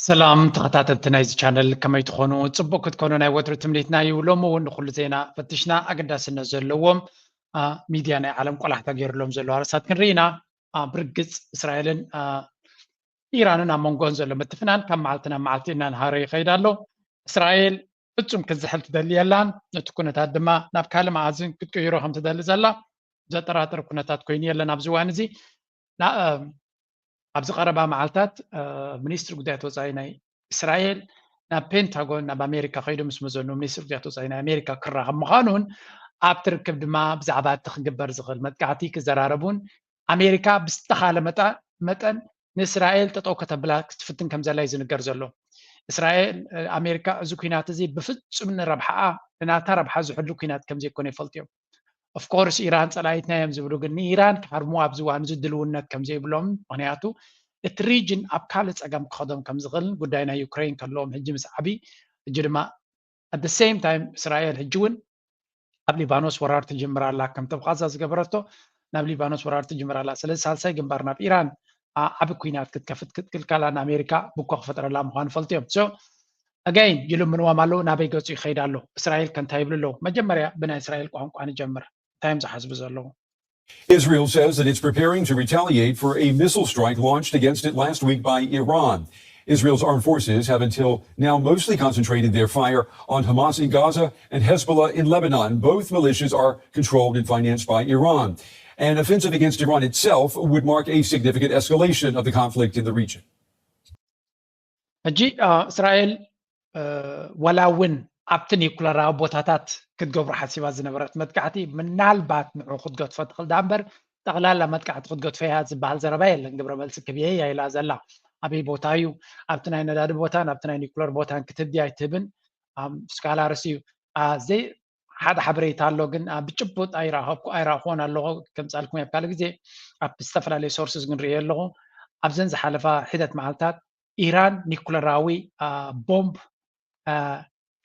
ሰላም ተኸታተልቲ ናይዚ ቻነል፣ ከመይ ትኾኑ? ጽቡቕ ክትኮኑ ናይ ወትሩ ትምኒትና እዩ። ሎሚ እውን ንኹሉ ዜና ፈትሽና ኣገዳስነት ዘለዎም፣ አ፣ ሚድያ ናይ ዓለም ቆላሕታ ገይሩሎም ዘለዉ ኣርእስታት ክንርኢ ኢና። አ፣ ብርግጽ እስራኤልን፣ አ፣ ኢራንን ኣብ መንጎን ዘሎ ምትፍናን ካብ መዓልቲ ናብ መዓልቲ እናንሃረ ይኸይድ ኣሎ። እስራኤል ፍጹም ክትዝሕል ትደሊ የላን። ነቲ ኩነታት ድማ ናብ ካልእ መኣዝን ክትቅይሮ ከም ትደሊ ዘላ ዘጠራጥር ኩነታት ኮይኑ የለን ኣብዚ እዋን እዚ። ና-፣ እ፣ ኣብዚ ቀረባ መዓልታት፣ እ፣ ሚኒስትሪ ጉዳያት ወጻኢ ናይ እስራኤል ናብ ፔንታጎን፣ ናብ ኣሜሪካ ከይዱ ምስ መዘኑ ሚኒስትሪ ጉዳያት ወጻኢ ናይ ኣሜሪካ ክራኸብ ምዃኑን ኣብቲ ርክብ ድማ ብዛዕባ እቲ ክግበር ዝኽእል መጥቃዕቲ ክዘራረቡን ኣሜሪካ ብዝተኻለ መጣ-፣ መጠን ንእስራኤል ጠጠው ከተብላ ክትፍትን ከም ዘላ እዩ ዝንገር ዘሎ። እስራኤል፣ እ፣ ኣሜሪካ እዚ ኩናት እዚ ብፍጹም ንረብሓኣ፣ ንናታ ረብሓ ዝሕሉ ኩናት ከም ዘይኮነ ይፈልጡ እዮም። ኦፍኮርስ ኢራን ጸላኢትና እዮም ዝብሉ፣ ግን ንኢራን ክሃርሙ ኣብዚ እዋን እዚ ድልውነት ከም ዘይብሎም፣ ምኽንያቱ እቲ ሪጅን ኣብ ካልእ ጸገም ክኸዶም ከም ዝኽእልን ጉዳይ ናይ ዩክሬን ከለዎም ሕጂ ምስ ዓቢ፣ ሕጂ ድማ at the same time እስራኤል ሕጂ እውን ኣብ ሊባኖስ ወራር ትጅምር ኣላ። ከምቲ ኣብ ቓዛ ዝገበረቶ ናብ ሊባኖስ ወራር ትጅምር ኣላ። ስለዚ ሳልሳይ ግንባር ናብ ኢራን፣ አ፣ ዓቢ ኩናት ክትከፍት ክትክልከላ ንኣሜሪካ ብኮ ክፈጥረላ ምዃኑ ፈልጡ እዮም። So again ይልምንዎም ኣለዉ። ናበይ ገጹ ይኸይድ ኣሎ? እስራኤል ከ እንታይ ይብሉ ኣለዉ? መጀመርያ ብናይ እስራኤል ቋንቋ ንጀምር። እንታይ እዮም ዝሓስቡ ዘለዉ? Israel says that it's preparing to retaliate for a missile strike launched against it last week by Iran. Israel's armed forces have until now mostly concentrated their fire on Hamas in Gaza and Hezbollah in Lebanon. Both militias are controlled and financed by Iran. An offensive against Iran itself would mark a significant escalation of the conflict in the region. ሕጂ፣ አ፣ እስራኤል፣ እ፣ ወላ እውን ኣብቲ ኒኩለራዊ ቦታታት ክትገብሮ ሓሲባ ዝነበረት መጥቃዕቲ ምናልባት ንዑ ክትገድፎ ትኽእል ዳ እምበር፣ ጠቕላላ መጥቃዕቲ ክትገድፎ እያ ዝበሃል ዘረባ የለን። ግብረ መልሲ ክብየይ እያ ኢላ ዘላ። ኣበይ ቦታ እዩ? ኣብቲ ናይ ነዳዲ ቦታን ኣብቲ ናይ ኒኩለር ቦታን ክትህብ ድያ ኣይትህብን? ኣም፣ ስካላርስ እዩ። አ፣ ዘይ-፣ ሓደ ሓበሬታ ኣሎ፣ ግን፣ አ፣ ብጭቡጥ ኣይረኸብኩ-፣ ኣይረኸብኩዎን ኣለኹ። ከምጻልኩም ኣብ ካልእ ግዜ ኣብ ዝተፈላለዩ ሶርስስ ግን ርእየ ኣለኹ። ኣብዘን ዝሓለፋ ሒደት መዓልታት ኢራን ኒኩለራዊ፣ አ፣ ቦምብ፣ አ፣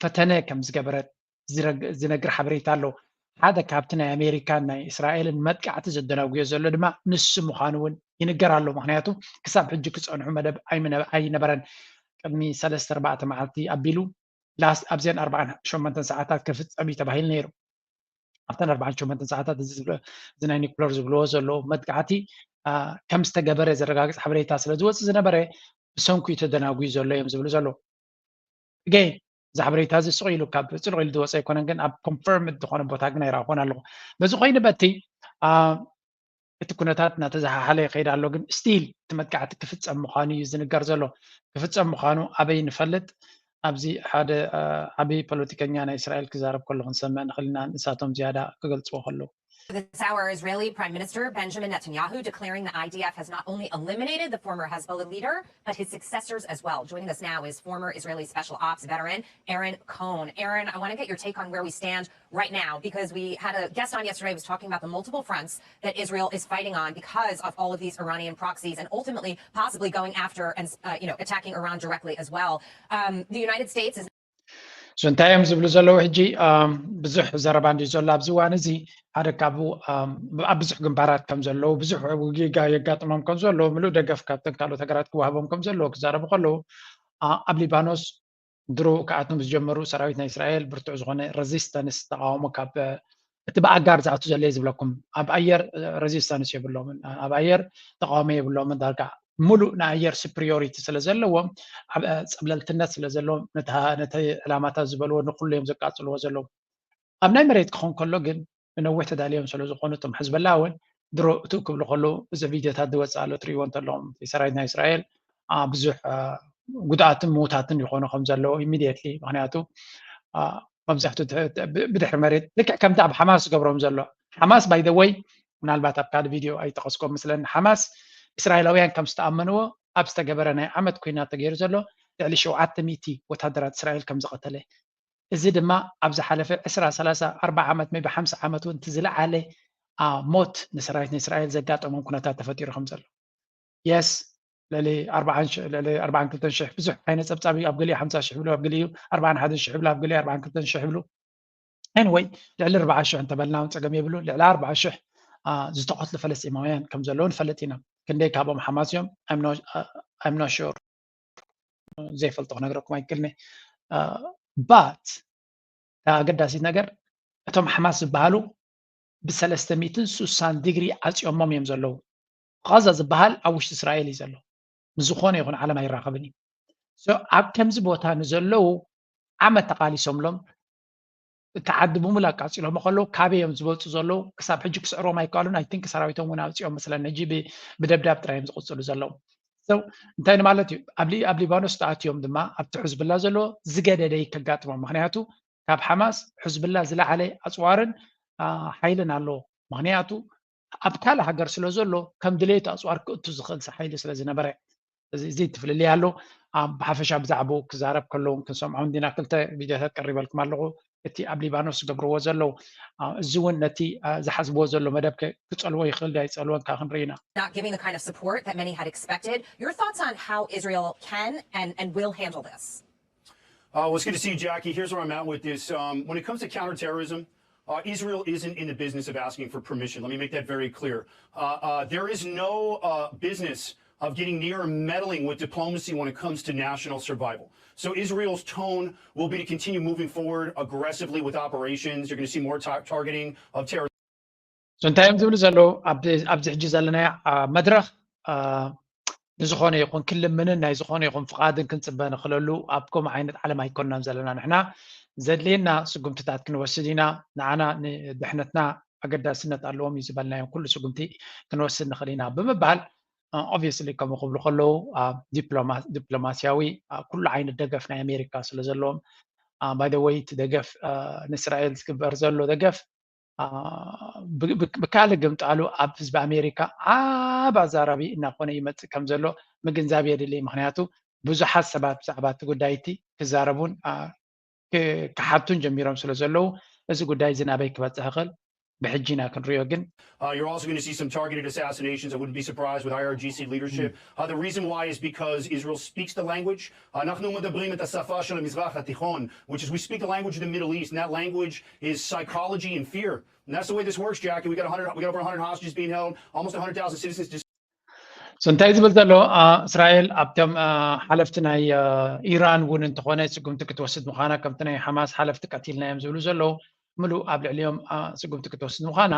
ፈተነ ከም ዝገበረት ዝረግ-፣ ዝነግር ሓበሬታ ኣሎ። ሓደ ካብቲ ናይ ኣሜሪካን ናይ እስራኤልን መጥቃዕቲ ዘደናጉዮ ዘሎ ድማ ንሱ ምዃኑ እውን ይንገር ኣሎ። ምኽንያቱ ክሳብ ሕጂ ክጸንሑ መደብ ኣይምነ-፣ ኣይነበረን። ቅድሚ ሰለስተ ኣርባዕተ መዓልቲ ኣቢሉ ላስት ኣብዘን ኣርባዓን ሸሞንተን ሰዓታት ክፍጸም እዩ ተባሂሉ ነይሩ። ኣብተን ኣርባዓን ሸሞንተን ሰዓታት እዚ ዝብለ-፣ እዚ ናይ ኒኩለር ዝብልዎ ዘለዉ መጥቃዕቲ፣ አ፣ ከም ዝተገበረ ዘረጋግጽ ሓበሬታ ስለ ዝወጽእ ዝነበረ ብሰንኩ እዩ ተደናጉዩ ዘሎ እዮም ዝብሉ ዘለዉ። ገይ እዚ ሓበሬታ እዚ ስቕ ኢሉ ካብ ጽድቕ ኢሉ ዝወጸ ኣይኮነን፣ ግን ኣብ ኮንፈርምድ ዝኾነ ቦታ ግን ኣይረኣኹን ኣለኹ። በዚ ኮይኑ በቲ፣ አ፣ እቲ ኩነታት እናተዘሓሓለ ይኸይድ ኣሎ፣ ግን ስቲል እቲ መጥቃዕቲ ክፍጸም ምዃኑ እዩ ዝንገር ዘሎ። ክፍጸም ምዃኑ ኣበይ ንፈልጥ? ኣብዚ ሓደ፣ አ፣ ዓቢ ፖለቲከኛ ናይ እስራኤል ክዛረብ ከሎ ክንሰምዕ ንኽእል ኢና፣ ንሳቶም ዝያዳ ክገልጽዎ ከለዉ። This hour, Israeli Prime Minister Benjamin Netanyahu declaring the I D F has not only eliminated the former Hezbollah leader, but his successors as well. Joining us now is former Israeli special ops veteran Aaron Cohn. Aaron, I want to get your take on where we stand right now, because we had a guest on yesterday who was talking about the multiple fronts that Israel is fighting on because of all of these Iranian proxies and ultimately possibly going after and, uh, you know, attacking Iran directly as well. Um, the United States is So እንታይ እዮም ዝብሉ ዘለዉ ሕጂ? ኣም፣ ብዙሕ ዘረባ እንድዩ ዘሎ ኣብዚ እዋን እዚ። ሓደ ካብኡ፣ ኣም፣ ኣብ ብዙሕ ግንባራት ከም ዘለዉ፣ ብዙሕ ውጊጋ የጋጥሞም ከም ዘሎ፣ ምሉእ ደገፍ ካብተን ካልኦት ሃገራት ክወሃቦም ከም ዘለዎ ክዛረቡ ከለዉ፣ ኣ-፣ ኣብ ሊባኖስ ድሮ ክኣትኑ ምስ ጀመሩ ሰራዊት ናይ እስራኤል ብርቱዕ ዝኾነ ሬዚስተንስ ተቃውሞ ካብ፣ እ፣ እቲ ብኣጋር ዝኣቱ ዘሎ እየ ዝብለኩም። ኣብ ኣየር፣ እ፣ ሬዚስተንስ የብሎምን። ኣብ ኣየር ተቃውሞ የብሎምን። ዳርጋ ሙሉእ ናይ ኣየር ሱፕሪዮሪቲ ስለ ዘለዎም ኣብ፣ እ፣ ጸብለልትነት ስለ ዘለዎም ነቲ፣ ነቲ ዕላማታት ዝበልዎ ንኩሉ እዮም ዘቃጽልዎ ዘለዉ። ኣብ ናይ መሬት ክኾን ከሎ ግን ንነዊሕ ተዳልዮም ስለ ዝኾኑ እቶም ሕዝበላ እውን ድሮ እትው ክብሉ ከለዉ እዚ ቪድዮታት ዝወፅእ ኣሎ ትሪእዎ እንተለኹም። እቲ ሰራዊት ናይ እስራኤል፣ አ፣ ብዙሕ፣ አ፣ ጉድኣትን ምውታትን ይኾኑ ከም ዘለዉ ኢሚድየትሊ። ምኽንያቱ፣ አ፣ መብዛሕትኡ ድሕ-፣ ብ-፣ ብድሕሪ መሬት ልክዕ ከምቲ ኣብ ሓማስ ዝገብሮም ዘሎ። ሓማስ ባይ ዘ ወይ ምናልባት ኣብ ካልእ ቪድዮ ኣይጠቐስኮ መስለኒ። ሓማስ እስራኤላውያን ከም ዝተኣመንዎ ኣብ ዝተገበረ ናይ ዓመት ኲናት ተገይሩ ዘሎ ልዕሊ ሸውዓተ ሚእቲ ወታደራት እስራኤል ከም ዝቐተለ፣ እዚ ድማ ኣብ ዝሓለፈ ዕስራ፣ ሰላሳ፣ ኣርባዓ ዓመት ሜቢ ሓምሳ ዓመት እውን እቲ ዝለዓለ፣ አ፣ ሞት ንሰራዊት ንእስራኤል ዘጋጠሞም ኩነታት ተፈጢሩ ከም ዘሎ። የስ፣ ልዕሊ ኣርባዓን ሽ-፣ ልዕሊ ኣርባዓን ክልተን ሽሕ ብዙሕ ዓይነት ጸብጻብ እዩ። ኣብ ገሊኡ ሓምሳ ሽሕ ይብሉ፣ ኣብ ገሊኡ ኣርባዓን ሓደን ሽሕ ይብሉ፣ ኣብ ገሊኡ ኣርባዓን ክልተን ሽሕ ይብሉ። ኤኒወይ፣ ልዕሊ ኣርባዓ ሽሕ እንተበልና እውን ጸገም የብሉን። ልዕሊ ኣርባዓ ሽሕ፣ አ፣ ዝተቐትሉ ፈለስጢማውያን ከም ዘለዉ ንፈልጥ ኢና። ክንደይ ካብኦም ሓማስ እዮም? I'm not፣ አ፣ I'm not sure። ዘይፈልጦ ክነግረኩም ኣይክእልን። ባት ኣገዳሲት ነገር እቶም ሓማስ ዝበሃሉ ብ360 ዲግሪ ዓፅዮሞም እዮም ዘለዉ። ቃዛ ዝበሃል ኣብ ውሽጢ እስራኤል እዩ ዘሎ። ምስ ዝኾነ ይኹን ዓለም ኣይራኸብን እዩ። ኣብ ከምዚ ቦታ ንዘለዉ ዓመት ተቓሊሶምሎም እቲ ዓዲ ብምሉእ ኣቃፂሎም ከለዉ ካበይ እዮም ዝመፁ ዘለዉ? ክሳብ ሕጂ ክስዕሮም ኣይከኣሉን። ኣይ ቲንክ ሰራዊቶም እውን ኣውፂኦም መስለኒ። ሕጂ ብደብዳብ ጥራይ እዮም ዝቕፅሉ ዘለዉ። እንታይ ንማለት እዩ? ኣብ ሊባኖስ ተኣትዮም ድማ ኣብቲ ሕዝብላ ዘለዎ ዝገደደ እዩ ከጋጥሞም። ምክንያቱ ካብ ሓማስ ሕዝብላ ዝለዓለ ኣፅዋርን ሓይልን ኣለዎ። ምክንያቱ ኣብ ካልእ ሃገር ስለ ዘሎ ከም ድሌቱ ኣፅዋር ክእቱ ዝኽእል ሓይሊ ስለ ዝነበረ እዚ ትፍልልይ ኣሎ። ብሓፈሻ ብዛዕባኡ ክዛረብ ከለውን ክንሰምዖ እንዲና። ክልተ ቪድዮታት ቀሪበልኩም ኣለኹ። እቲ ኣብ ሊባኖስ ዝገብርዎ ዘለዉ እዚ እውን ነቲ ዝሓስብዎ ዘሎ መደብ ክፀልዎ ይኽእል ዶ ኣይፀልዎን ካብ ክንርኢ ኢና። Not giving the kind of support that many had expected. Your thoughts on how Israel can and, and will handle this? Uh, well, it's good to see you, Jackie. Here's where I'm at with this. Um, when it comes to counterterrorism, uh, Israel isn't in the business of asking for permission. Let me make that very clear. Uh, uh, there is no uh, business of getting near or meddling with diplomacy when it comes to national survival. So Israel's tone will be to continue moving forward aggressively with operations. You're going to see more tar- targeting of terrorists. እንታይ እዮም ዝብሉ ዘለዉ ኣብዚ ሕጂ ዘለናዮ መድረኽ? ንዝኾነ ይኹን ክልምንን ናይ ዝኾነ ይኹን ፍቓድን ክንፅበ ንኽእለሉ ኣብ ከምኡ ዓይነት ዓለም ኣይኮንናን ዘለና። ንሕና ዘድልየና ስጉምትታት ክንወስድ ኢና። ንዓና ንድሕነትና ኣገዳስነት ኣለዎም እዩ ዝበልናዮም ኩሉ ስጉምቲ ክንወስድ ንኽእል ኢና ብምባል ኦብቪየስሊ ከምኡ ክብሉ ከለዉ ዲፕሎማሲያዊ ኩሉ ዓይነት ደገፍ ናይ ኣሜሪካ ስለ ዘለዎም። ባይ ዘ ወይ እቲ ደገፍ ንእስራኤል ዝግበር ዘሎ ደገፍ ብካልእ ግምጣሉ ኣብ ህዝቢ ኣሜሪካ ዓብ ኣዛራቢ እናኾነ ይመፅእ ከም ዘሎ ምግንዛብ የድሊ። ምክንያቱ ብዙሓት ሰባት ብዛዕባ እቲ ጉዳይ እቲ ክዛረቡን ክሓቱን ጀሚሮም ስለ ዘለዉ እዚ ጉዳይ እዚ ናበይ ክበፅሕ ይኽእል ብሕጂ ኢና ክንሪኦ። ግን Uh, you're also going to see some targeted assassinations. I wouldn't be surprised with I R G C leadership. Uh, the reason why is because Israel speaks the language. אנחנו מדברים את השפה של המזרח התיכון, which is we speak the language of the Middle East, and that language is psychology and fear. And that's the way this works, Jackie. We got one hundred, we got over one hundred hostages being held, almost one hundred thousand citizens. So እንታይ ዝብል ዘሎ እስራኤል ኣብቶም ሓለፍቲ ናይ ኢራን እውን እንተኾነ ስጉምቲ ክትወስድ ምዃና ከምቲ ናይ ሓማስ ሓለፍቲ ቀቲልና እዮም ዝብሉ ዘለዉ ምሉእ ኣብ ልዕሊኦም ስጉምቲ ክትወስድ ምዃና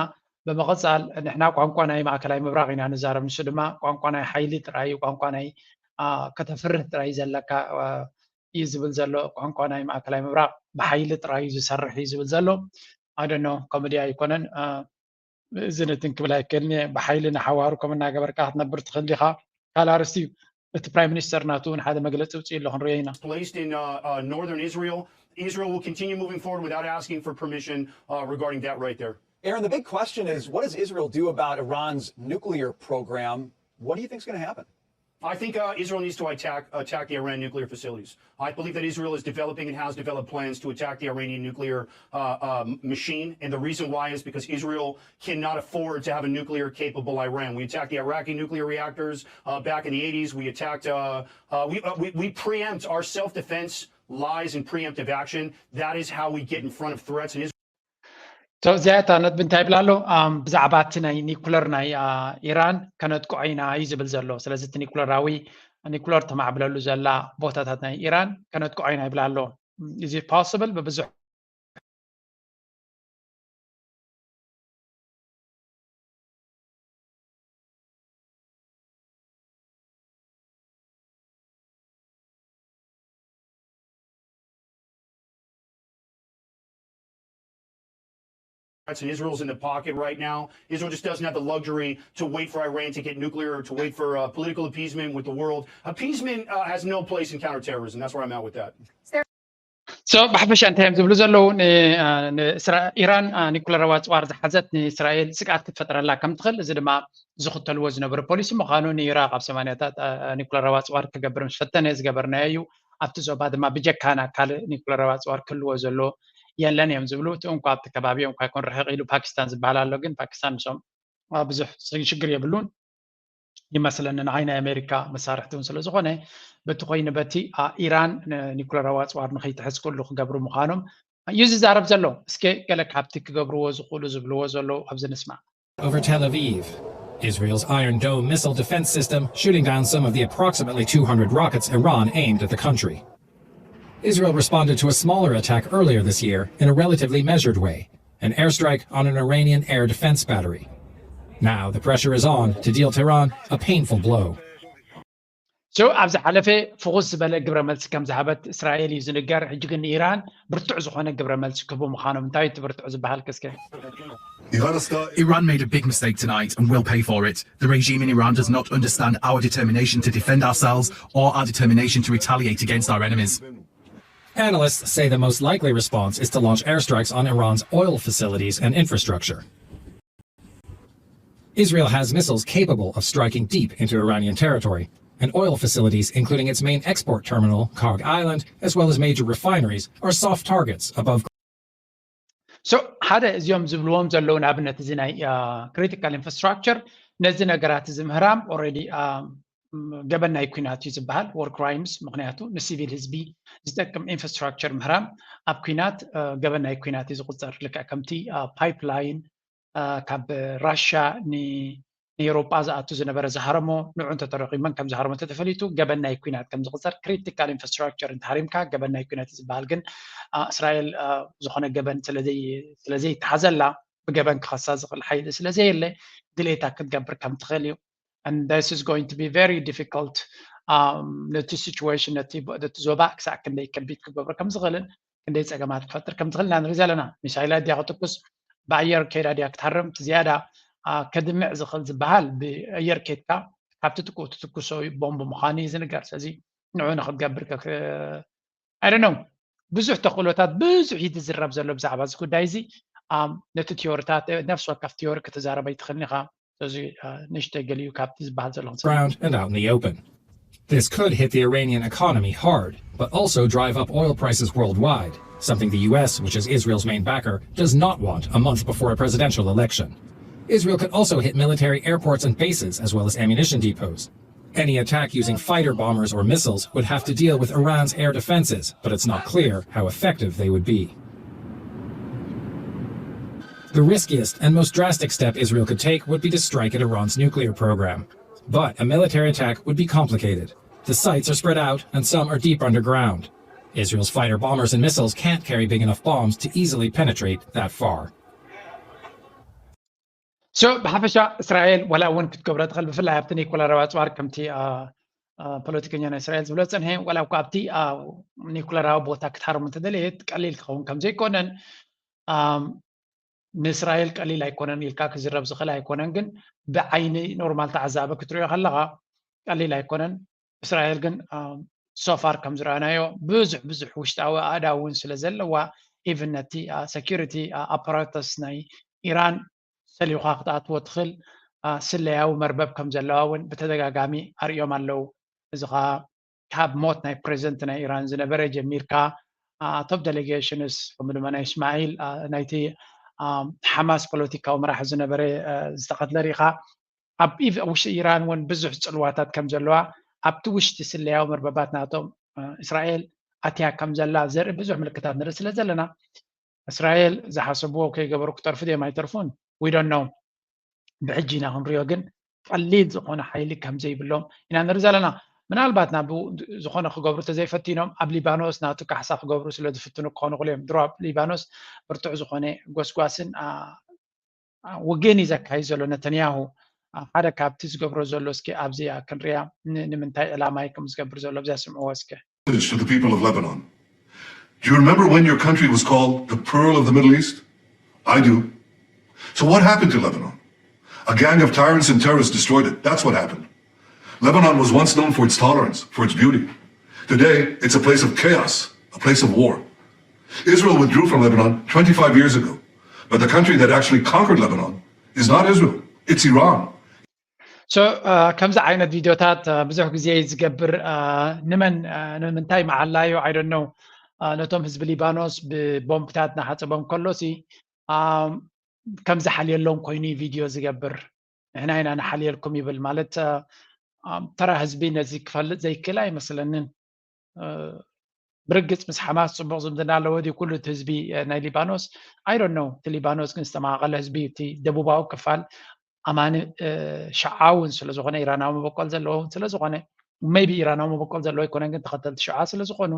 ብምቕፃል ንሕና ቋንቋ ናይ ማእከላይ ምብራቕ ኢና ንዛረብ። ንሱ ድማ ቋንቋ ናይ ሓይሊ ጥራይ እዩ፣ ቋንቋ ናይ ከተፍርህ ጥራይ ዘለካ እዩ ዝብል ዘሎ። ቋንቋ ናይ ማእከላይ ምብራቕ ብሓይሊ ጥራይ እዩ ዝሰርሕ እዩ ዝብል ዘሎ። ኣደኖ ኮመዲ ኣይኮነን። እዚ ነትን ክብል ኣይክእልን እየ። ብሓይሊ ንሓዋሩ ከም እናገበርካ ክትነብር ትኽእል ዲኻ? ካልእ ኣርእስቲ እዩ። እቲ ፕራይም ሚኒስተር ናቱ እውን ሓደ መግለፂ ውፅእ ኣሎ ክንሪኦ ኢና። Placed in uh, uh, northern Israel. Israel will continue moving forward without asking for permission uh, regarding that right there. Aaron, the big question is what does Israel do about Iran's nuclear program? What do you think is going to happen? I think uh, Israel needs to attack attack the Iran nuclear facilities. I believe that Israel is developing and has developed plans to attack the Iranian nuclear uh, uh, machine. And the reason why is because Israel cannot afford to have a nuclear capable Iran. We attacked the Iraqi nuclear reactors uh, back in the eighties. We attacked, uh, uh, we, uh, we, we preempt our self defense lies and preemptive action. That is how we get in front of threats. And Israel እዚኣ እታ ነጥቢ እንታይ ይብል ኣሎ? ብዛዕባ እቲ ናይ ኒኩለር ናይ ኢራን ከነጥቅዖ ኢና እዩ ዝብል ዘሎ። ስለዚ እቲ ኒኩለራዊ ኒኩለር ተማዕብለሉ ዘላ ቦታታት ናይ ኢራን ከነጥቅዖ ኢና ይብል ኣሎ። እዚ ፖስብል ብብዙሕ And Israel's in the pocket right now. Israel just doesn't have the luxury to wait for Iran to get nuclear or to wait for uh, political appeasement with the world. Appeasement uh, has no place in counterterrorism. That's where I'm at with that. So ብሓፈሻ እንታይ እዮም ዝብሉ ዘለዉ? ኢራን ኒኩለራዊ ኣፅዋር ዝሓዘት ንእስራኤል ስግኣት ክትፈጥረላ ከም ትኽእል፣ እዚ ድማ ዝኽተልዎ ዝነበሩ ፖሊሲ ምዃኑ ንኢራቅ ኣብ ሰማንያታት ኒኩለራዊ ኣፅዋር ክገብር ምስ ፈተነ ዝገበርናዮ እዩ። ኣብቲ ዞባ ድማ ብጀካና ካልእ ኒኩለራዊ ኣፅዋር ክህልዎ ዘለዎ የለን እዮም ዝብሉ። እቲ እንኳ ኣብቲ ከባቢ እዮም እኳ ይኮን ርሕቕ ኢሉ ፓኪስታን ዝበሃል ኣሎ፣ ግን ፓኪስታን ንሶም ብዙሕ ሽግር የብሉን ይመስለኒ። ንዓይ ናይ ኣሜሪካ መሳርሕቲ እውን ስለ ዝኾነ በቲ ኮይኑ በቲ ኢራን ኒኩለራዊ ኣፅዋር ንኸይትሕዝ ኩሉ ክገብሩ ምዃኖም እዩ ዝዛረብ ዘሎ። እስከ ገለ ካብቲ ክገብርዎ ዝኽእሉ ዝብልዎ ዘለዉ ኣብዚ ንስማዕ። Over Tel Aviv, Israel's Iron Dome missile defense system shooting down some of the approximately two hundred rockets Iran aimed at the country. Israel responded to a smaller attack earlier this year in a relatively measured way, an airstrike on an Iranian air defense battery. Now the pressure is on to deal Tehran a painful blow. So ኣብ ዝሓለፈ ፍኹስ ዝበለ ግብረ መልሲ ከም ዝሃበት እስራኤል እዩ ዝንገር። ሕጂ ግን ንኢራን ብርቱዕ ዝኾነ ግብረ መልሲ ክህቡ ምዃኖም። እንታይ እቲ ብርቱዕ ዝበሃል? እስከ Iran made a big mistake tonight and will pay for it. The regime in Iran does not understand our determination to defend ourselves or our determination to retaliate against our enemies. Analysts say the most likely response is to launch airstrikes on Iran's oil facilities and infrastructure. Israel has missiles capable of striking deep into Iranian territory, and oil facilities, including its main export terminal, Kog Island, as well as major refineries, are soft targets above So ሓደ እዚኦም ዝብልዎም ዘለዉ ንኣብነት እዚ ናይ critical infrastructure ነዚ ነገራት እዚ ምህራም already ገበን ናይ ኲናት እዩ ዝበሃል፣ war crimes። ምክንያቱ ንሲቪል ህዝቢ ዝጠቅም infrastructure ምህራም ኣብ ኲናት ገበን ናይ ኲናት እዩ ዝቁፀር። ልክዕ ከምቲ pipeline ካብ ራሻ ንኤውሮጳ ዝኣቱ ዝነበረ ዝሃረሞ ንዑ እንተተረኺቡ መን ከም ዝሃረሞ እንተተፈሊጡ ገበን ናይ ኲናት ከም ዝቁፀር። Critical infrastructure እንተሃሪምካ ገበን ናይ ኲናት እዩ ዝበሃል። ግን እስራኤል ዝኾነ ገበን ስለዘይተሓዘላ ብገበን ክኸሳ ዝኽእል ሓይሊ ስለዘየለ ድሌታ ክትገብር ከም ትኽእል እዩ። And this is going to be very difficult. ነቲ situation ነቲ ዞባ ክሳዕ ክንደይ ከቢድ ክገብሮ ከም ዝኽእልን ክንደይ ፀገማት ክፈጥር ከም ዝኽእል ኢና ንርኢ ዘለና። ሚሳይላት ድያ ክትኩስ፣ ብኣየር ከይዳ ድያ ክትሃርም፣ እቲ ዝያዳ ከድምዕ ዝኽእል ዝበሃል ብኣየር ከይድካ ካብ ትጥቅኡ ትትኩሶ ቦምብ ምዃኑ እዩ ዝንገር። ስለዚ ንዑ ንክትገብር I don't know ብዙሕ ተኽእሎታት ብዙሕ እዩ ዝዝረብ ዘሎ ብዛዕባ እዚ ጉዳይ እዚ። ነቲ ቲዮሪታት ነፍሲ ወከፍ ቲዮሪ ክትዛረብ ኣይትኽእልን ኢኻ። ስለዚ ንእሽተይ ገሊኡ ካብቲ ዝበሃል ዘሎ ground and out in the open. This could hit the Iranian economy hard, but also drive up oil prices worldwide, something the U S, which is Israel's main backer, does not want a month before a presidential election. Israel could also hit military airports and bases, as well as ammunition depots. Any attack using fighter bombers or missiles would have to deal with Iran's air defenses, but it's not clear how effective they would be. The riskiest and most drastic step Israel could take would be to strike at Iran's nuclear program. But a military attack would be complicated. The sites are spread out, and some are deep underground. Israel's fighter bombers and missiles can't carry big enough bombs to easily penetrate that far. So ብሓፈሻ እስራኤል ዋላ እውን ክትገብሮ ትኽእል ብፍላይ ኣብቲ ኒኩለራዊ ኣፅዋር ከምቲ ፖለቲከኛ ናይ እስራኤል ዝብሎ ዝፀንሐ ዋላ እኳ ኣብቲ ኒኩለራዊ ቦታ ክትሃርም እንተደለየት ቀሊል ክኸውን ከም ዘይኮነን ንእስራኤል ቀሊል ኣይኮነን ኢልካ ክዝረብ ዝኽእል ኣይኮነን። ግን ብዓይኒ ኖርማል ተዓዛቢ ክትሪኦ ከለኻ ቀሊል ኣይኮነን። እስራኤል ግን so far ከም ዝረኣናዮ ብዙሕ ብዙሕ ውሽጣዊ ኣእዳው እውን ስለ ዘለዋ even ነቲ security apparatus ናይ ኢራን ሰሊኻ ክትኣትዎ ትኽእል ስለያዊ መርበብ ከም ዘለዋ እውን ብተደጋጋሚ ኣርእዮም ኣለዉ። እዚ ኸዓ ካብ ሞት ናይ ፕሬዚደንት ናይ ኢራን ዝነበረ ጀሚርካ top delegations ከምኡ ድማ ናይ እስማዒል ናይቲ ሓማስ ፖለቲካዊ መራሒ ዝነበረ ዝተቐትለ ርኢኻ ኣብ ውሽጢ ኢራን እውን ብዙሕ ፅልዋታት ከም ዘለዋ ኣብቲ ውሽጢ ስለያዊ መርበባት ናቶም እስራኤል ኣትያ ከም ዘላ ዘርኢ ብዙሕ ምልክታት ንርኢ ስለ ዘለና እስራኤል ዝሓሰብዎ ከይገበሩ ክተርፉ ድዮም ኣይተርፉን we don't know። ብሕጂ ኢና ክንሪኦ ግን ቀሊል ዝኾነ ሓይሊ ከም ዘይብሎም ኢና ንርኢ ዘለና። ምናልባት ናብ ዝኾነ ክገብሩ ተዘይፈቲኖም ኣብ ሊባኖስ ናቱ ካሕሳ ክገብሩ ስለ ዝፍትኑ ክኾኑ ክሉ እዮም። ድሮ ኣብ ሊባኖስ ብርቱዕ ዝኾነ ጎስጓስን ውግእን እዩ ዘካይድ ዘሎ ነተንያሁ። ሓደ ካብቲ ዝገብሮ ዘሎ እስኪ ኣብዚኣ ክንሪያ ንምንታይ ዕላማ እዩ ከም ዝገብር ዘሎ ኣብዚኣ ስምዕዎ እስኪ። To the people of Lebanon. Do you remember when your country was called the Pearl of the Middle East? I do. So what happened to Lebanon? A gang of tyrants and terrorists destroyed it. That's what happened. Lebanon was once known for its tolerance, for its beauty. Today, it's a place of chaos, a place of war. Israel withdrew from Lebanon twenty-five years ago, but the country that actually conquered Lebanon is not Israel, it's Iran. So ከምዚ ዓይነት ቪድዮታት ብዙሕ ግዜ ዝገብር ንመን ንምንታይ መዓላ እዩ I don't know ነቶም ህዝቢ ሊባኖስ ብቦምብታት ናሓፀቦም ከሎ ሲ ከም ዝሓልየሎም ኮይኑ ቪድዮ ዝገብር ንሕና ኢና ንሓልየልኩም ይብል ማለት ተራ ህዝቢ ነዚ ክፈልጥ ዘይክእል ኣይመስለንን። ብርግፅ ምስ ሓማስ ፅቡቅ ዝምድና ኣለዎ ድዩ ኩሉ እቲ ህዝቢ ናይ ሊባኖስ? I don't know እቲ ሊባኖስ ግን ዝተመቃቀለ ህዝቢ እቲ ደቡባዊ ክፋል ኣማኒ ሽዓ እውን ስለዝኾነ፣ ኢራናዊ መበቆል ዘለዎ እውን ስለዝኾነ፣ maybe ኢራናዊ መበቆል ዘለዎ ኣይኮነን፣ ግን ተኸተልቲ ሽዓ ስለዝኾኑ፣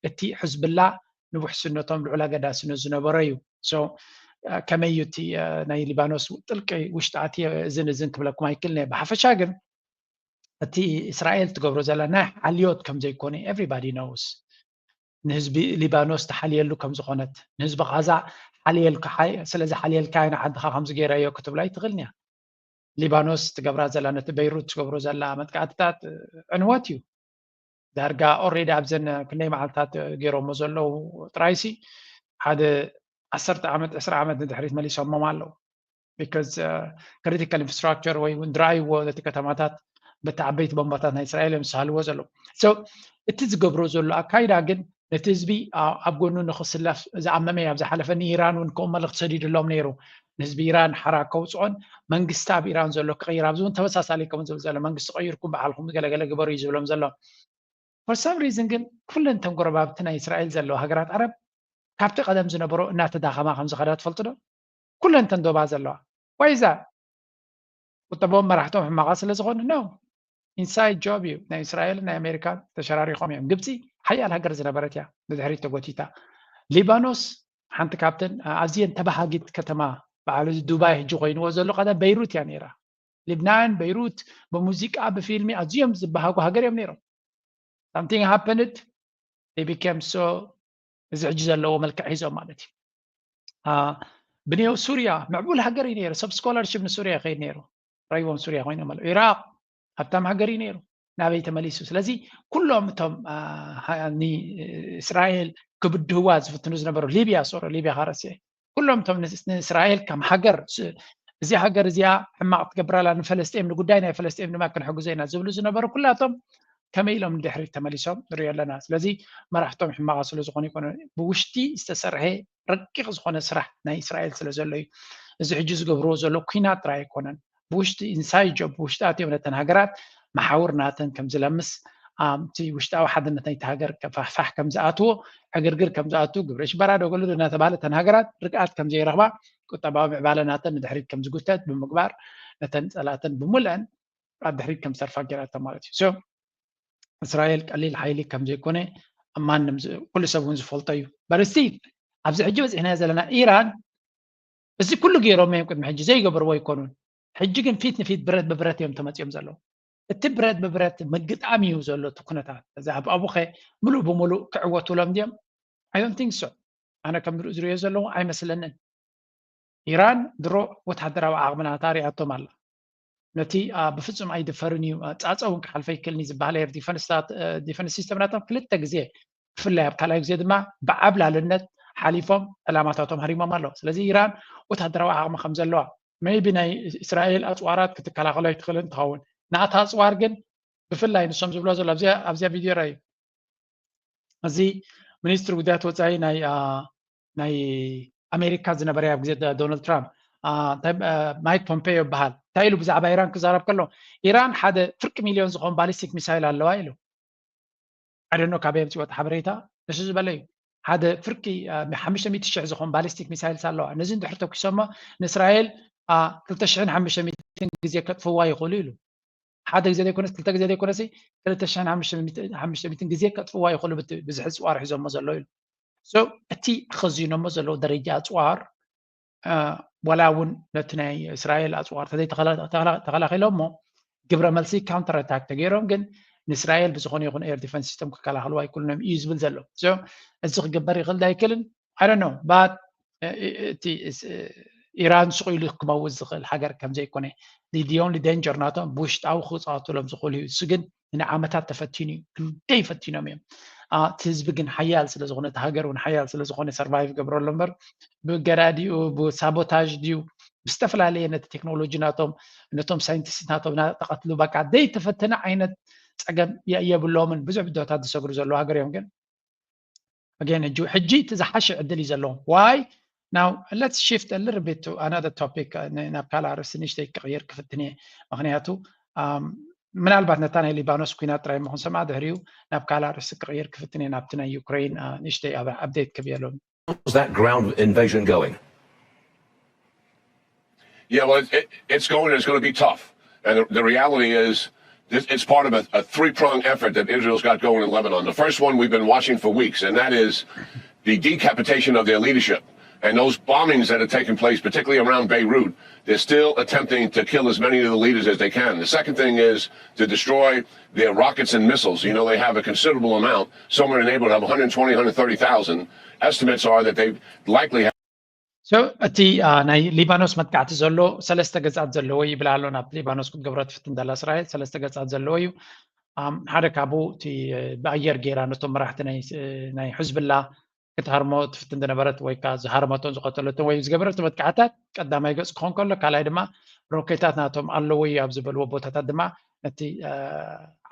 እቲ ሕዝብላ ንውሕስነቶም ልዑል ኣገዳስነት ዝነበሮ እዩ። ከመይ እዩ እቲ ናይ ሊባኖስ ጥልቂ ውሽጢ ኣትየ እዝን እዝን ክብለኩም ኣይክእልን እየ። ብሓፈሻ ግን እቲ እስራኤል ትገብሮ ዘላ ናይ ሓልዮት ከም ዘይኮነ everybody knows። ንህዝቢ ሊባኖስ ትሓልየሉ ከም ዝኾነት፣ ንህዝቢ ቓዛ ሓልየልካ፣ ስለዚ ሓልየልካ ኢና ዓድኻ ከምዚ ገይረዮ ክትብላ ኣይትኽእልን እያ። ሊባኖስ ትገብራ ዘላ፣ ነቲ በይሩት ትገብሮ ዘላ መጥቃዕትታት ዕንወት እዩ። ዳርጋ already ኣብዘን ክንደይ መዓልታት ገይሮሞ ዘለዉ ጥራይሲ ሓደ ዓሰርተ ዓመት፣ ዕስራ ዓመት ንድሕሪት መሊሶሞም ኣለዉ። Because critical infrastructure ወይ እውን ድራይዎ ነቲ ከተማታት በቲ ዓበይቲ ቦምባታት ናይ እስራኤል እዮም ዝሳልዎ ዘለዉ። So እቲ ዝገብሮ ዘሎ ኣካይዳ ግን ነቲ ህዝቢ ኣብ ጎኑ ንክስለፍ ዝኣመመ እዩ። ኣብ ዝሓለፈ ንኢራን እውን ከምኡ መልእኽቲ ሰዲዱሎም ነይሩ። ንህዝቢ ኢራን ሓራ ከውፅኦን መንግስቲ ኣብ ኢራን ዘሎ ክቕይር፣ ኣብዚ እውን ተመሳሳሊ ከምኡ ዝብል ዘሎ መንግስቲ ቀይርኩም ባዕልኩም ገለገለ ግበሩ እዩ ዝብሎም ዘሎ። For some reason ግን ኩለን እተን ጎረባብቲ ናይ እስራኤል ዘለዋ ሃገራት ዓረብ ካብቲ ቀደም ዝነበሮ እናተዳኸማ ከም ዝኸዳ ትፈልጡ ዶ? ኩለን እተን ዶባ ዘለዋ ዋይዛ ቁጠቦም መራሕቶም ሕማቓ ስለ ዝኾኑ ነው። Inside job እዩ። ናይ እስራኤል ናይ ኣሜሪካ ተሸራሪኾም እዮም። ግብፂ ሓያል ሃገር ዝነበረት እያ፣ ብድሕሪት ተጎቲታ። ሊባኖስ ሓንቲ ካብተን ኣዝየን ተባሃጊት ከተማ በዓሉ ዱባይ ሕጂ ኮይንዎ ዘሎ ቀደም በይሩት እያ ነይራ። ሊብናን በይሩት ብሙዚቃ ብፊልሚ ኣዝዮም ዝበሃጉ ሃገር እዮም ነይሮም። Something happened, they became so እዚ ሕጂ ዘለዎ መልክዕ ሒዞም ማለት እዩ። ብንየው ሱርያ ምዕቡል ሃገር እዩ ነይሩ። ሰብ ስኮላርሽፕ ንሱርያ ይኸይድ ነይሩ። ረይዎም ሱርያ ኮይኖም ኣለዉ። ኢራቅ ሃብታም ሃገር እዩ ነይሩ። ናበይ ተመሊሱ? ስለዚ ኩሎም እቶም እስራኤል ክብድህዋ ዝፍትኑ ዝነበሩ፣ ሊብያ ሶሮ ሊብያ ካረሲ ኩሎም እቶም ንእስራኤል ከም ሃገር እዚ ሃገር እዚኣ ሕማቕ ትገብር ኣላ ንፈለስጤም፣ ንጉዳይ ናይ ፈለስጤም ድማ ክንሕግዞ ኢና ዝብሉ ዝነበሩ ኩላቶም ከመይ ኢሎም ንድሕሪት ተመሊሶም ንሪኦ ኣለና። ስለዚ መራሕቶም ሕማቓ ስለ ዝኾኑ ይኮነ፣ ብውሽጢ ዝተሰርሐ ረቂቕ ዝኾነ ስራሕ ናይ እስራኤል ስለ ዘሎ እዩ። እዚ ሕጂ ዝገብርዎ ዘሎ ኩናት ጥራይ ኣይኮነን፣ ብውሽጢ inside job ብውሽጢ ኣትዮም ነተን ሃገራት መሓውር ናተን ከም ዝለምስ እቲ ውሽጣዊ ሓድነት ናይቲ ሃገር ፋሕፋሕ ከም ዝኣትዎ፣ ዕግርግር ከም ዝኣትዉ፣ ግብረ ሽበራ ዶ ገለ ዶ እናተባህለ እተን ሃገራት ርግኣት ከም ዘይረኽባ፣ ቁጠባዊ ምዕባለ ናተን ንድሕሪት ከም ዝጉተት ብምግባር ነተን ጸላእተን ብምልአን ኣብ ድሕሪት ከም ዝተርፋ ገይራቶ ማለት እዩ። So እስራኤል ቀሊል ሓይሊ ከም ዘይኮነ ማንም ኩሉ ሰብ እውን ዝፈልጦ እዩ። በርስቲ ኣብዚ ሕጂ በፂሕናዮ ዘለና ኢራን እዚ ኩሉ ገይሮም እዮም ቅድሚ ሕጂ ዘይገበርዎ ኣይኮኑን። ሕጂ ግን ፊት ንፊት ብረት ብብረት እዮም ተመፂኦም ዘለዉ። እቲ ብረት ብብረት ምግጣም እዩ ዘሎ እቲ ኩነታት። እዚ ኣብ ኣቡኸ ምሉእ ብምሉእ ክዕወቱሎም ድዮም? I don't think so። ኣነ ከም ዝሪኦ ዘለዉ ኣይመስለንን። ኢራን ድሮ ወታደራዊ ዓቕሚ ናታ ሪኣቶም ኣላ። ነቲ ብፍጹም ኣይድፈርን እዩ ጻጸ እውን ክሓልፈ ይክእልኒ ዝበሃል ኤር ዲፈንስ ሲስተም ናቶም ክልተ ግዜ ብፍላይ ኣብ ካልኣይ ግዜ ድማ ብዓብላልነት ሓሊፎም ዕላማታቶም ሃሪሞም ኣለዉ። ስለዚ ኢራን ወታደራዊ ዓቕሚ ከም ዘለዋ maybe ናይ እስራኤል ኣፅዋራት ክትከላኸሎ ኣይትኽእልን ትኸውን። ናታ ኣፅዋር ግን ብፍላይ ንሶም ዝብሎ ዘሎ ኣብዚኣ ቪድዮ ራዩ እዚ ሚኒስትሪ ጉዳያት ወፃኢ ናይ ናይ ኣሜሪካ ዝነበረ ኣብ ግዜ ዶናልድ ትራምፕ ማይክ ፖምፔዮ ይበሃል። እንታይ ኢሉ ብዛዕባ ኢራን ክዛረብ ከሎ ኢራን ሓደ ፍርቂ ሚሊዮን ዝኾን ባሊስቲክ ሚሳይል ኣለዋ ኢሉ። ኣደኖ ካበይ ኣምፅወት ሓበሬታ ንሱ ዝበለ እዩ። ሓደ ፍርቂ ሓሙሽተ ሚእቲ ሽሕ ዝኾን ባሊስቲክ ሚሳይልስ ኣለዋ። ነዚ እንድሕር ተኩሶሞ ንእስራኤል ክልተ ሽሕን ሓሙሽተ ሚእትን ግዜ ከጥፍዋ ይኽእሉ ኢሉ። ሓደ ግዜ ዘይኮነስ ክልተ ግዜ ዘይኮነስ ክልተ ሽሕን ሓሙሽተ ሚእትን ግዜ ከጥፍዋ ይኽእሉ ብዝሒ ፅዋር ሒዞሞ ዘሎ ኢሉ። So እቲ ተኸዚኖሞ ዘለዉ ደረጃ ኣፅዋር ዋላ እውን ነቲ ናይ እስራኤል ኣፅዋር ተዘይተኸላኺሎሞ ግብረ መልሲ counter attack ተገይሮም ግን ንእስራኤል ብዝኾነ ይኹን air defense system ክከላኸልዋ ኣይክእሉን እዮም እዩ ዝብል ዘሎ። So እዚ ክግበር ይኽእል ዶ ኣይክእልን? I don't know but እቲ ኢራን ስቕ ኢሉ ክመውት ዝኽእል ሃገር ከም ዘይኮነ the only danger ናቶም ብውሽጣዊ ክፃወቱሎም ዝኽእሉ እዩ። እሱ ግን ንዓመታት ተፈቲኑ እዩ። ክንደይ ፈቲኖም እዮም። እቲ ህዝቢ ግን ሓያል ስለ ዝኾነ እቲ ሃገር እውን ሓያል ስለ ዝኾነ survive ይገብረሉ እምበር ብገዳዲኡ ብሳቦታጅ ድዩ ብዝተፈላለየ ነቲ ቴክኖሎጂ ናቶም ነቶም ሳይንቲስት ናቶም እናተቐትሉ በቃ ዘይተፈተነ ዓይነት ፀገም የብሎምን። ብዙሕ ብድሆታት ዝሰግሩ ዘለዉ ሃገር እዮም ግን again ሕጂ ሕጂ እቲ ዝሓሸ ዕድል እዩ ዘለዎም። Why now let's shift a little bit to another topic። ናብ ካልእ ኣርእስቲ ንእሽተይ ክቕይር ክፍትን እየ። ምክንያቱ ምናልባት ነታ ናይ ሊባኖስ ኩናት ጥራይ ምኹን ሰምዓ ድሕሪኡ ናብ ካልእ ኣርእስቲ ክቕይር ክፍትን እየ ናብቲ ናይ ዩክሬን ንእሽተይ update ክብየሎም። How's that ground invasion going? Yeah, well, it, it, it's going. It's going to be tough. And the, the reality is, this, it's part of a, a three-pronged effort that Israel's got going in Lebanon. The first one we've been watching for weeks, and that is the decapitation of their leadership. And those bombings that are taking place, particularly around Beirut, they're still attempting to kill as many of the leaders as they can. The second thing is to destroy their rockets and missiles. You know, they have a considerable amount, somewhere in the neighborhood of one hundred twenty, one hundred thirty thousand. Estimates are that they likely have. So እቲ ናይ ሊባኖስ መጥቃዕቲ ዘሎ ሰለስተ ገጻት ዘለዎ እዩ ይብል ኣሎ። ናብ ሊባኖስ ክትገብሮ ትፍትን ዘላ እስራኤል ሰለስተ ገጻት ዘለዎ እዩ። ሓደ ካብኡ እቲ ብኣየር ጌራ ነቶም መራሕቲ ናይ ሕዝብላ ክትሃርሞ ትፍትን ዝነበረት ወይ ከዓ ዝሃርመቶን ዝቀተለቶን ወይ ዝገበረቶ መጥቃዕታት ቀዳማይ ገጽ ክኾን ከሎ፣ ካልኣይ ድማ ሮኬታት ናቶም ኣለዎ እዩ ኣብ ዝበልዎ ቦታታት ድማ ነቲ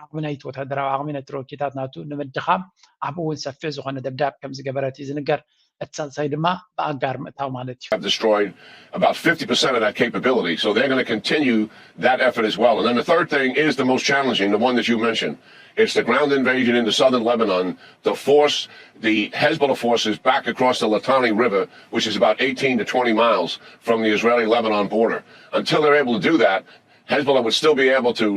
ዓቕሚ ናይቲ ወታደራዊ ዓቕሚ ነቲ ሮኬታት ናቱ ንምድኻም ኣብኡ እውን ሰፊሕ ዝኾነ ደብዳብ ከም ዝገበረት እዩ ዝንገር። እቲ ሳልሳይ ድማ ብኣጋር ምእታው ማለት እዩ። Have destroyed about fifty percent of that capability. So they're going to continue that effort as well. And then the third thing is the most challenging, the one that you mentioned. It's the ground invasion into southern Lebanon to force the Hezbollah forces back across the Litani River, which is about eighteen to twenty miles from the Israeli-Lebanon border. Until they're able to do that, Hezbollah would still be able to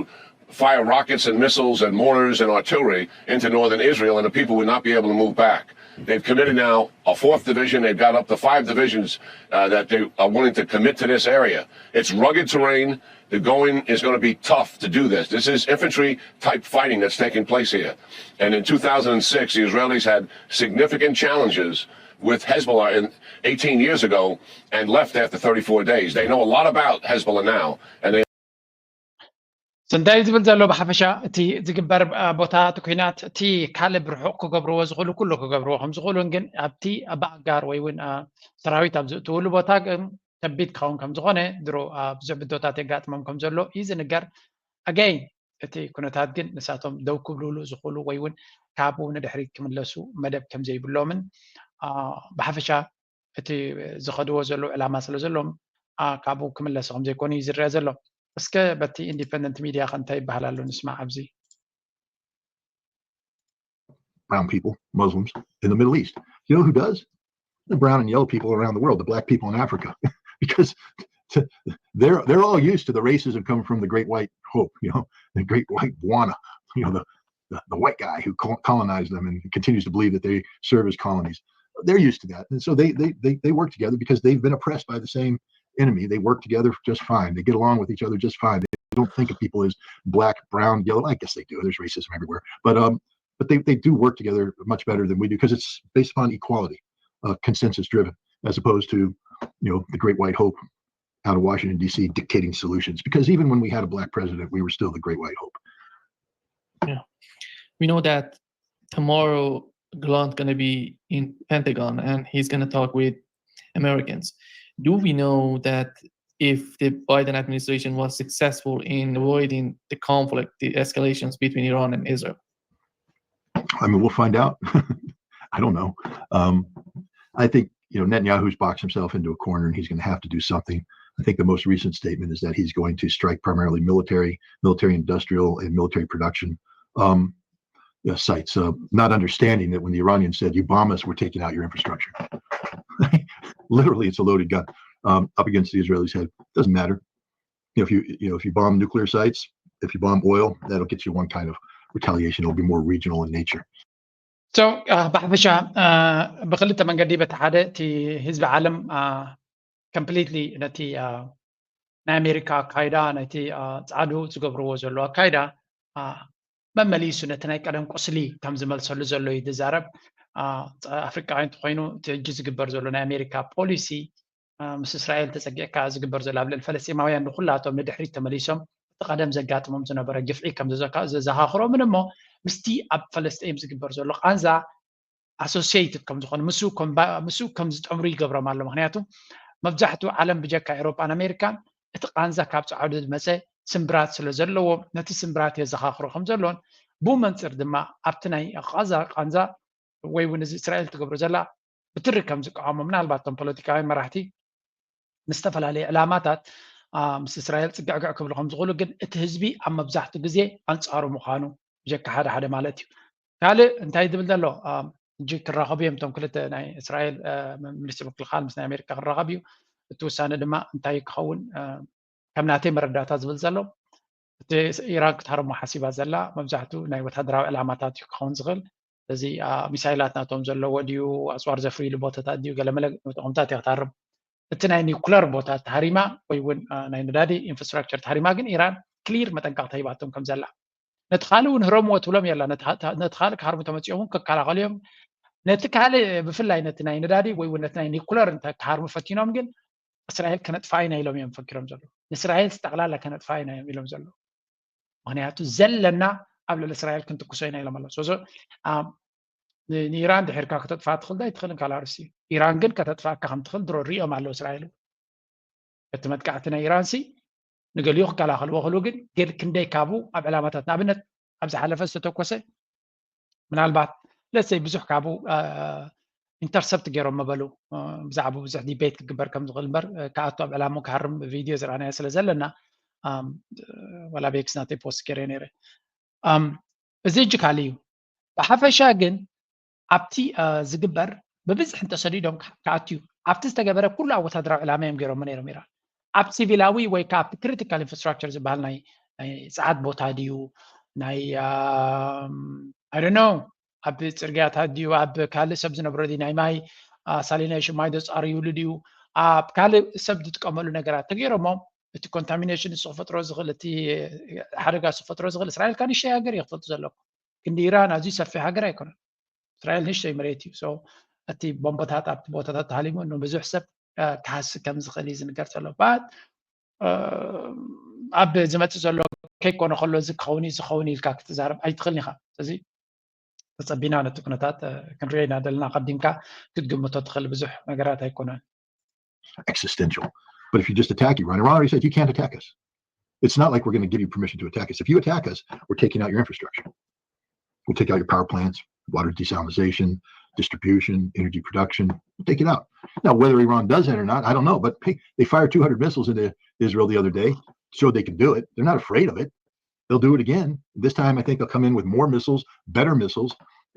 fire rockets and missiles and mortars and artillery into northern Israel, and the people would not be able to move back. They've committed now a fourth division. They've got up to five divisions uh, that they are willing to commit to this area. It's rugged terrain. The going is going to be tough to do this. This is infantry type fighting that's taking place here. And in two thousand six, the Israelis had significant challenges with Hezbollah in eighteen years ago and left after thirty-four days. They know a lot about Hezbollah now, and they እንታይ ዝብል ዘሎ ብሓፈሻ እቲ ዝግበር ቦታ እቲ ኩናት እቲ ካልእ ብርሑቕ ክገብርዎ ዝኽእሉ ኩሉ ክገብርዎ ከም ዝኽእሉን ግን ኣብቲ ብኣጋር ወይ እውን ሰራዊት ኣብ ዝእትውሉ ቦታ ግን ከቢድ ክኸውን ከም ዝኾነ ድሮ ብዙሕ ብድሆታት የጋጥሞም ከም ዘሎ እዩ ዝንገር። ኣገይ እቲ ኩነታት ግን ንሳቶም ደው ክብልሉ ዝኽእሉ ወይ እውን ካብኡ ንድሕሪት ክምለሱ መደብ ከም ዘይብሎምን ብሓፈሻ እቲ ዝኸድዎ ዘለዉ ዕላማ ስለ ዘለዎም ካብኡ ክምለሱ ከም ዘይኮኑ እዩ ዝረአ ዘሎ። እስከ በቲ ኢንዲፐንደንት ሚድያ ከ እንታይ ይበሃል ኣሎ ንስማዕ ኣብዚ። Brown people, Muslims in the Middle East. You know who does? The brown and yellow people around the world, the black people in Africa, because they're they're all used to the racism coming from the great white hope, you know, the great white bwana, you know, the the, the white guy who colonized them and continues to believe that they serve as colonies. They're used to that, and so they they they, they work together because they've been oppressed by the same enemy. They work together just fine. They get along with each other just fine. They don't think of people as black, brown, yellow. I guess they do. There's racism everywhere, but um, but they, they do work together much better than we do because it's based upon equality, uh, consensus driven, as opposed to, you know, the great white hope out of Washington D C dictating solutions. Because even when we had a black president, we were still the great white hope. Yeah, we know that tomorrow Gallant going to be in Pentagon and he's going to talk with Americans. Do we know that if the Biden administration was successful in avoiding the conflict, the escalations between Iran and Israel? I mean, we'll find out. I don't know. Um, I think, you know, Netanyahu's boxed himself into a corner and he's going to have to do something. I think the most recent statement is that he's going to strike primarily military, military industrial, and military production um, you know, sites, uh, not understanding that when the Iranians said, "You bomb us, we're taking out your infrastructure." Literally, it's a loaded gun um, up against the Israelis' head. Doesn't matter. You know, if you you know if you bomb nuclear sites, if you bomb oil, that'll get you one kind of retaliation. It'll be more regional in nature. So ብሓፈሻ ብክልተ መንገዲ በቲ ሓደ እቲ ህዝቢ ዓለም completely ነቲ ናይ ኣሜሪካ ኣካይዳ ነቲ ፃዕዱ ዝገብርዎ ዘለዉ ኣካይዳ መመሊሱ ነቲ ናይ ቀደም ቁስሊ ከም ዝመልሰሉ ዘሎ እዩ ዝዛረብ። ኣፍሪቃዊ እንተኮይኑ እቲ ሕጂ ዝግበር ዘሎ ናይ ኣሜሪካ ፖሊሲ ምስ እስራኤል ተፀጊዕካ ዝግበር ዘሎ ኣብ ልዕሊ ፈለስጢማውያን ንኩላቶም ንድሕሪት ተመሊሶም እቲ ቀደም ዘጋጥሞም ዝነበረ ግፍዒ ከም ዘዘኻኽሮምን እሞ ምስቲ ኣብ ፈለስጢም ዝግበር ዘሎ ቃንዛ associated ከም ዝኾኑ ምስኡ ከም ዝጠምሩ ይገብሮም ኣሎ። ምክንያቱ መብዛሕትኡ ዓለም ብጀካ ኤሮጳን ኣሜሪካን እቲ ቃንዛ ካብ ፃዕዱ ዝመፀ ስምብራት ስለ ዘለዎ ነቲ ስምብራት የዘኻኽሮ ከም ዘሎን ብኡ መንፅር ድማ ኣብቲ ናይ ቃዛ ቃንዛ ወይ እውን እዚ እስራኤል ትገብሮ ዘላ ብትሪ ከም ዝቃወሞ ምናልባት እቶም ፖለቲካውያን መራሕቲ ንዝተፈላለየ ዕላማታት ምስ እስራኤል ፅግዕግዕ ክብሉ ከም ዝኽእሉ ግን እቲ ህዝቢ ኣብ መብዛሕትኡ ግዜ ኣንፃሩ ምዃኑ ብጀካ ሓደ ሓደ ማለት እዩ። ካልእ እንታይ ዝብል ዘሎ ሕጂ ክራኸቡ እዮም እቶም ክልተ ናይ እስራኤል ሚኒስትር ምክልኻል ምስ ናይ ኣሜሪካ ክራኸብ እዩ። እቲ ውሳነ ድማ እንታይ ክኸውን ከም ናተይ መረዳእታ ዝብል ዘሎ እቲ ኢራን ክትሃርሞ ሓሲባ ዘላ መብዛሕትኡ ናይ ወታደራዊ ዕላማታት እዩ ክኸውን ዝኽእል። ስለዚ ሚሳይላት ናቶም ዘለዎ ድዩ፣ ኣፅዋር ዘፍርይሉ ቦታታት ድዩ፣ ገለመለ ጥቕምታት እያ ክትሃርም። እቲ ናይ ኒኩለር ቦታ ተሃሪማ ወይ እውን ናይ ነዳዲ ኢንፍራስትራክቸር ተሃሪማ ግን ኢራን ክሊር መጠንቀቕታ ሂባቶም ከም ዘላ። ነቲ ካልእ እውን ህረምዎ ትብሎም የላ። ነቲ ካልእ ክሃርሙ ተመፂኦም እውን ክከላኸሉ እዮም። ነቲ ካልእ ብፍላይ ነቲ ናይ ነዳዲ ወይ እውን ነቲ ናይ ኒኩለር ክሃርሙ ፈቲኖም ግን እስራኤል ከነጥፋ ኢና ኢሎም እዮም ፈኪሮም ዘለዉ። ንእስራኤል ጠቕላላ ከነጥፋ ኢና እዮም ኢሎም ዘለዉ። ምክንያቱ ዘለና ኣብ ልዕሊ እስራኤል ክንትኩሶ ኢና ኢሎም ኣለዉ። ንኢራን ድሕርካ ከተጥፋ ትኽእል ኣይትኽእልን ካልእ ኣርእስቲ እዩ። ኢራን ግን ከተጥፋካ ከም ትኽእል ድሮ ሪኦም ኣለዉ እስራኤል። እቲ መጥቃዕቲ ናይ ኢራን ሲ ንገሊኡ ክከላኸልዎ ክሉ ግን ገል ክንደይ ካብኡ ኣብ ዕላማታት ንኣብነት ኣብ ዝሓለፈ ዝተተኮሰ ምናልባት ለሰይ ብዙሕ ካብኡ ኢንተርሰፕት ገይሮም መበሉ ብዛዕባ ብዙሕ ዲቤት ክግበር ከም ዝኽእል እምበር ክኣቱ ኣብ ዕላሙ ክሃርም ቪድዮ ዝረኣናዮ ስለ ዘለና ዋላ ቤክስ ናተይ ፖስት ገይረ ነይረ። እዚ እጅ ካልእ እዩ። ብሓፈሻ ግን ኣብቲ ዝግበር ብብዝሒ እንተሰዲዶም ክኣትዩ ኣብቲ ዝተገበረ ኩሉ ኣብ ወታደራዊ ዕላማ እዮም ገይሮም ነይሮም ኢራን። ኣብ ሲቪላዊ ወይ ከዓ ኣብቲ ክሪቲካል ኢንፍራስትራክቸር ዝበሃል ናይ ፀዓት ቦታ ድዩ ናይ ኣይ ኖ ኣብ ፅርግያታት ድዩ ኣብ ካልእ ሰብ ዝነብሮ ድዩ ናይ ማይ ሳሊኔሽን ማይ ዘፃርዩሉ ድዩ ኣብ ካልእ ሰብ ዝጥቀመሉ ነገራት ተገይሮሞ እቲ ኮንታሚኔሽን ንሱ ክፈጥሮ ዝኽእል እቲ ሓደጋ ንሱ ክፈጥሮ ዝኽእል እስራኤል ካን ይሸይ ሃገር እየ ክፈልጡ ዘለኩም። ክንዲ ኢራን ኣዝዩ ሰፊሕ ሃገር ኣይኮነን። እስራኤል ንእሽተይ መሬት እዩ። እቲ ቦምቦታት ኣብቲ ቦታታት ተሃሊሙ ንብዙሕ ሰብ ክሃሲ ከም ዝኽእል እዩ ዝንገር ዘሎ። ባት ኣብ ዝመፅእ ዘሎ ከይኮነ ከሎ እዚ ክኸውን እዩ ዝኸውን ኢልካ ክትዛረብ ኣይትኽእልን ኢኻ። ስለዚ ተፀቢና ነቲ ኩነታት ክንሪኦ ኢና ዘለና። ቀዲምካ ክትግምቶ ትኽእል ብዙሕ ነገራት ኣይኮነን። Existential. But if you just attack Iran, Iran already said you can't attack us. It's not like we're going to give you permission to attack us. If you attack us, we're taking out your infrastructure. We'll take out your power plants, water desalination, distribution, energy production. We'll take it out. Now, whether Iran does that or not, I don't know. But hey, they fired two hundred missiles into Israel the other day, showed they can do it. They're not afraid of it. They'll do it again. This time, I think they'll come in with more missiles, better missiles.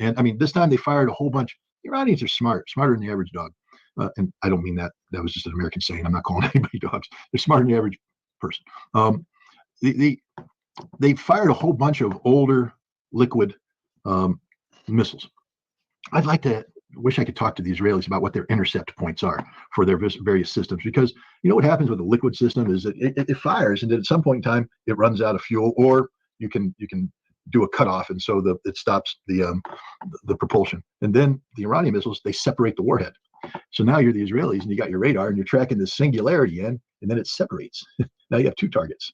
And I mean, this time they fired a whole bunch. Iranians are smart, smarter than the average dog. Uh, and I don't mean that. That was just an American saying. I'm not calling anybody dogs. They're smarter than the average person. Um, they, they they fired a whole bunch of older liquid um, missiles. I'd like to wish I could talk to the Israelis about what their intercept points are for their various systems, because you know what happens with a liquid system is it, it, it fires, and then at some point in time it runs out of fuel, or you can you can do a cutoff, and so the, it stops the um, the propulsion. And then the Iranian missiles, they separate the warhead. So now you're the Israelis, and you got your radar, and you're tracking this singularity in, and then it separates. Now you have two targets,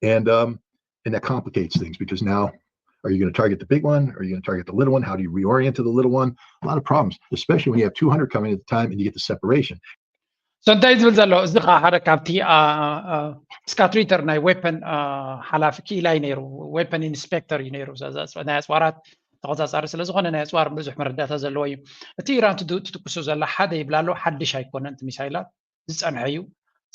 and um, and that complicates things, because now are you going to target the big one? Are you going to target the little one? How do you reorient to the little one? A lot of problems, especially when you have two hundred coming at the time and you get the separation. So እንታይ ዝብል ዘሎ እዚ ከዓ ሓደ ካብቲ እስካትሪተር ናይ ዌፐን ሓላፊ ክኢላይ ነይሩ። ዌፐን ኢንስፔክተር እዩ ነይሩ። ናይ ኣፅዋራት ተቆፃፃሪ ስለዝኮነ ናይ ኣፅዋር ብዙሕ መረዳእታ ዘለዎ እዩ። እቲ ኢራን ትትኩሱ ዘላ ሓደ ይብላ ኣሎ ሓድሽ ኣይኮነን። እቲ ሚሳይላት ዝፀንሐ እዩ።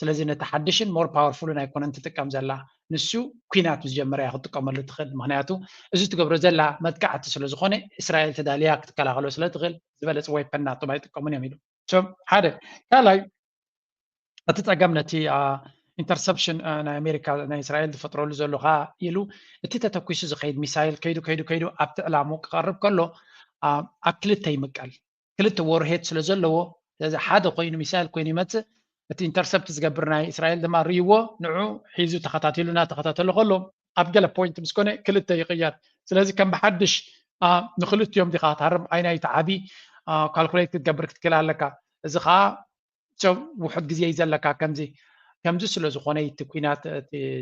ስለዚ ነቲ ሓድሽን ሞር ፓወርፉልን ኣይኮነን ትጥቀም ዘላ። ንሱ ኩናት ምስ ጀመረ እያ ክትጥቀመሉ ትኽእል። ምክንያቱ እዚ ትገብሮ ዘላ መጥቃዕቲ ስለዝኮነ እስራኤል ተዳልያ ክትከላኸሎ ስለትኽእል ዝበለፀ ዌፐን ናቶም ኣይጥቀሙን እዮም ኢሉ። ሓደ ካልኣይ እቲ ፀገም ነቲ ኢንተርሰፕሽን ናይ ኣሜሪካ ናይ እስራኤል ዝፈጥረሉ ዘሎ ከዓ ኢሉ እቲ ተተኪሱ ዝኸይድ ሚሳይል ከይዱ ከይዱ ከይዱ ኣብቲ ዕላሙ ክቐርብ ከሎ ኣብ ክልተ ይምቀል። ክልተ ወርሄድ ስለ ዘለዎ ስለዚ ሓደ ኮይኑ ሚሳይል ኮይኑ ይመፅእ። እቲ ኢንተርሰፕት ዝገብር ናይ እስራኤል ድማ ርይዎ ንዑ ሒዙ ተኸታቲሉ እናተኸታተሎ ከሎ ኣብ ገለ ፖይንት ምስ ኮነ ክልተ ይቕየር። ስለዚ ከም ብሓድሽ ንክልቲኦም ዲኻ ትሃርም ኣይናይ ተዓቢ ካልኩሌት ክትገብር ክትክእል ኣለካ። እዚ ከዓ ውሑድ ግዜ እዩ ዘለካ። ከምዚ ከምዚ ስለ ዝኾነ እቲ ኩናት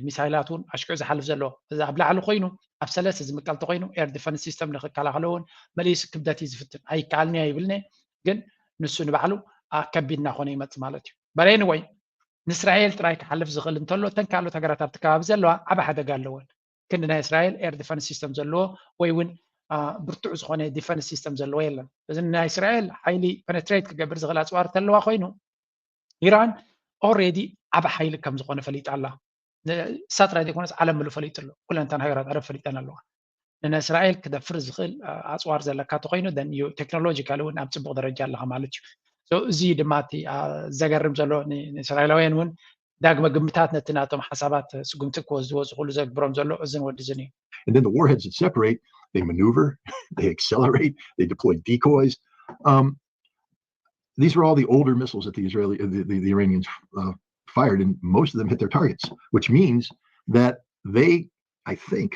ሚሳይላት እውን ኣሽክዑ ዝሓልፍ ዘሎ እዚ ኣብ ላዕሊ ኮይኑ ኣብ ሰለስተ ዝምቀል ተኮይኑ ኤር ዲፈንስ ሲስተም ንክከላኸሎ እውን መሊሱ ክብደት እዩ ዝፍትን። ኣይከኣልን እያ ይብልኒ ግን ንሱ ንባዕሉ ከቢድ እናኾነ ይመፅ ማለት እዩ። በሬን ወይ ንእስራኤል ጥራይ ክሓልፍ ዝኽእል እንተሎ እተን ካልኦት ሃገራት ኣብቲ ከባቢ ዘለዋ ዓብ ሓደጋ ኣለወን። ክንዲ ናይ እስራኤል ኤር ዲፈንስ ሲስተም ዘለዎ ወይ እውን ብርቱዕ ዝኾነ ዲፈንስ ሲስተም ዘለዎ የለን። እዚ ናይ እስራኤል ሓይሊ ፐነትሬት ክገብር ዝኽእል ኣፅዋር ተለዋ ኮይኑ ኢራን ኦሬዲ ዓብ ሓይሊ ከም ዝኾነ ፈሊጣ ኣላ። ንሳ ጥራይ ዘይኮነስ ዓለም ምሉ ፈሊጡ ኣሎ። ኩለን እተን ሃገራት ዓረብ ፈሊጠን ኣለዋ። ንእስራኤል ክደፍር ዝኽእል ኣፅዋር ዘለካ ተኮይኑ ቴክኖሎጂካሊ እውን ኣብ ፅቡቅ ደረጃ ኣለካ ማለት እዩ። እዚ ድማ እቲ ዘገርም ዘሎ ንእስራኤላውያን እውን ዳግመ ግምታት ነቲ ናቶም ሓሳባት ስጉምቲ ክወስድዎ ዝኽእሉ ዘግብሮም ዘሎ እዝን ወዲ እዝን እዩ። And then the warheads that separate, they maneuver, they accelerate, they deploy decoys. Um, these are all the older missiles that the Israeli, the, the, the Iranians uh, fired, and most of them hit their targets, which means that they, I think,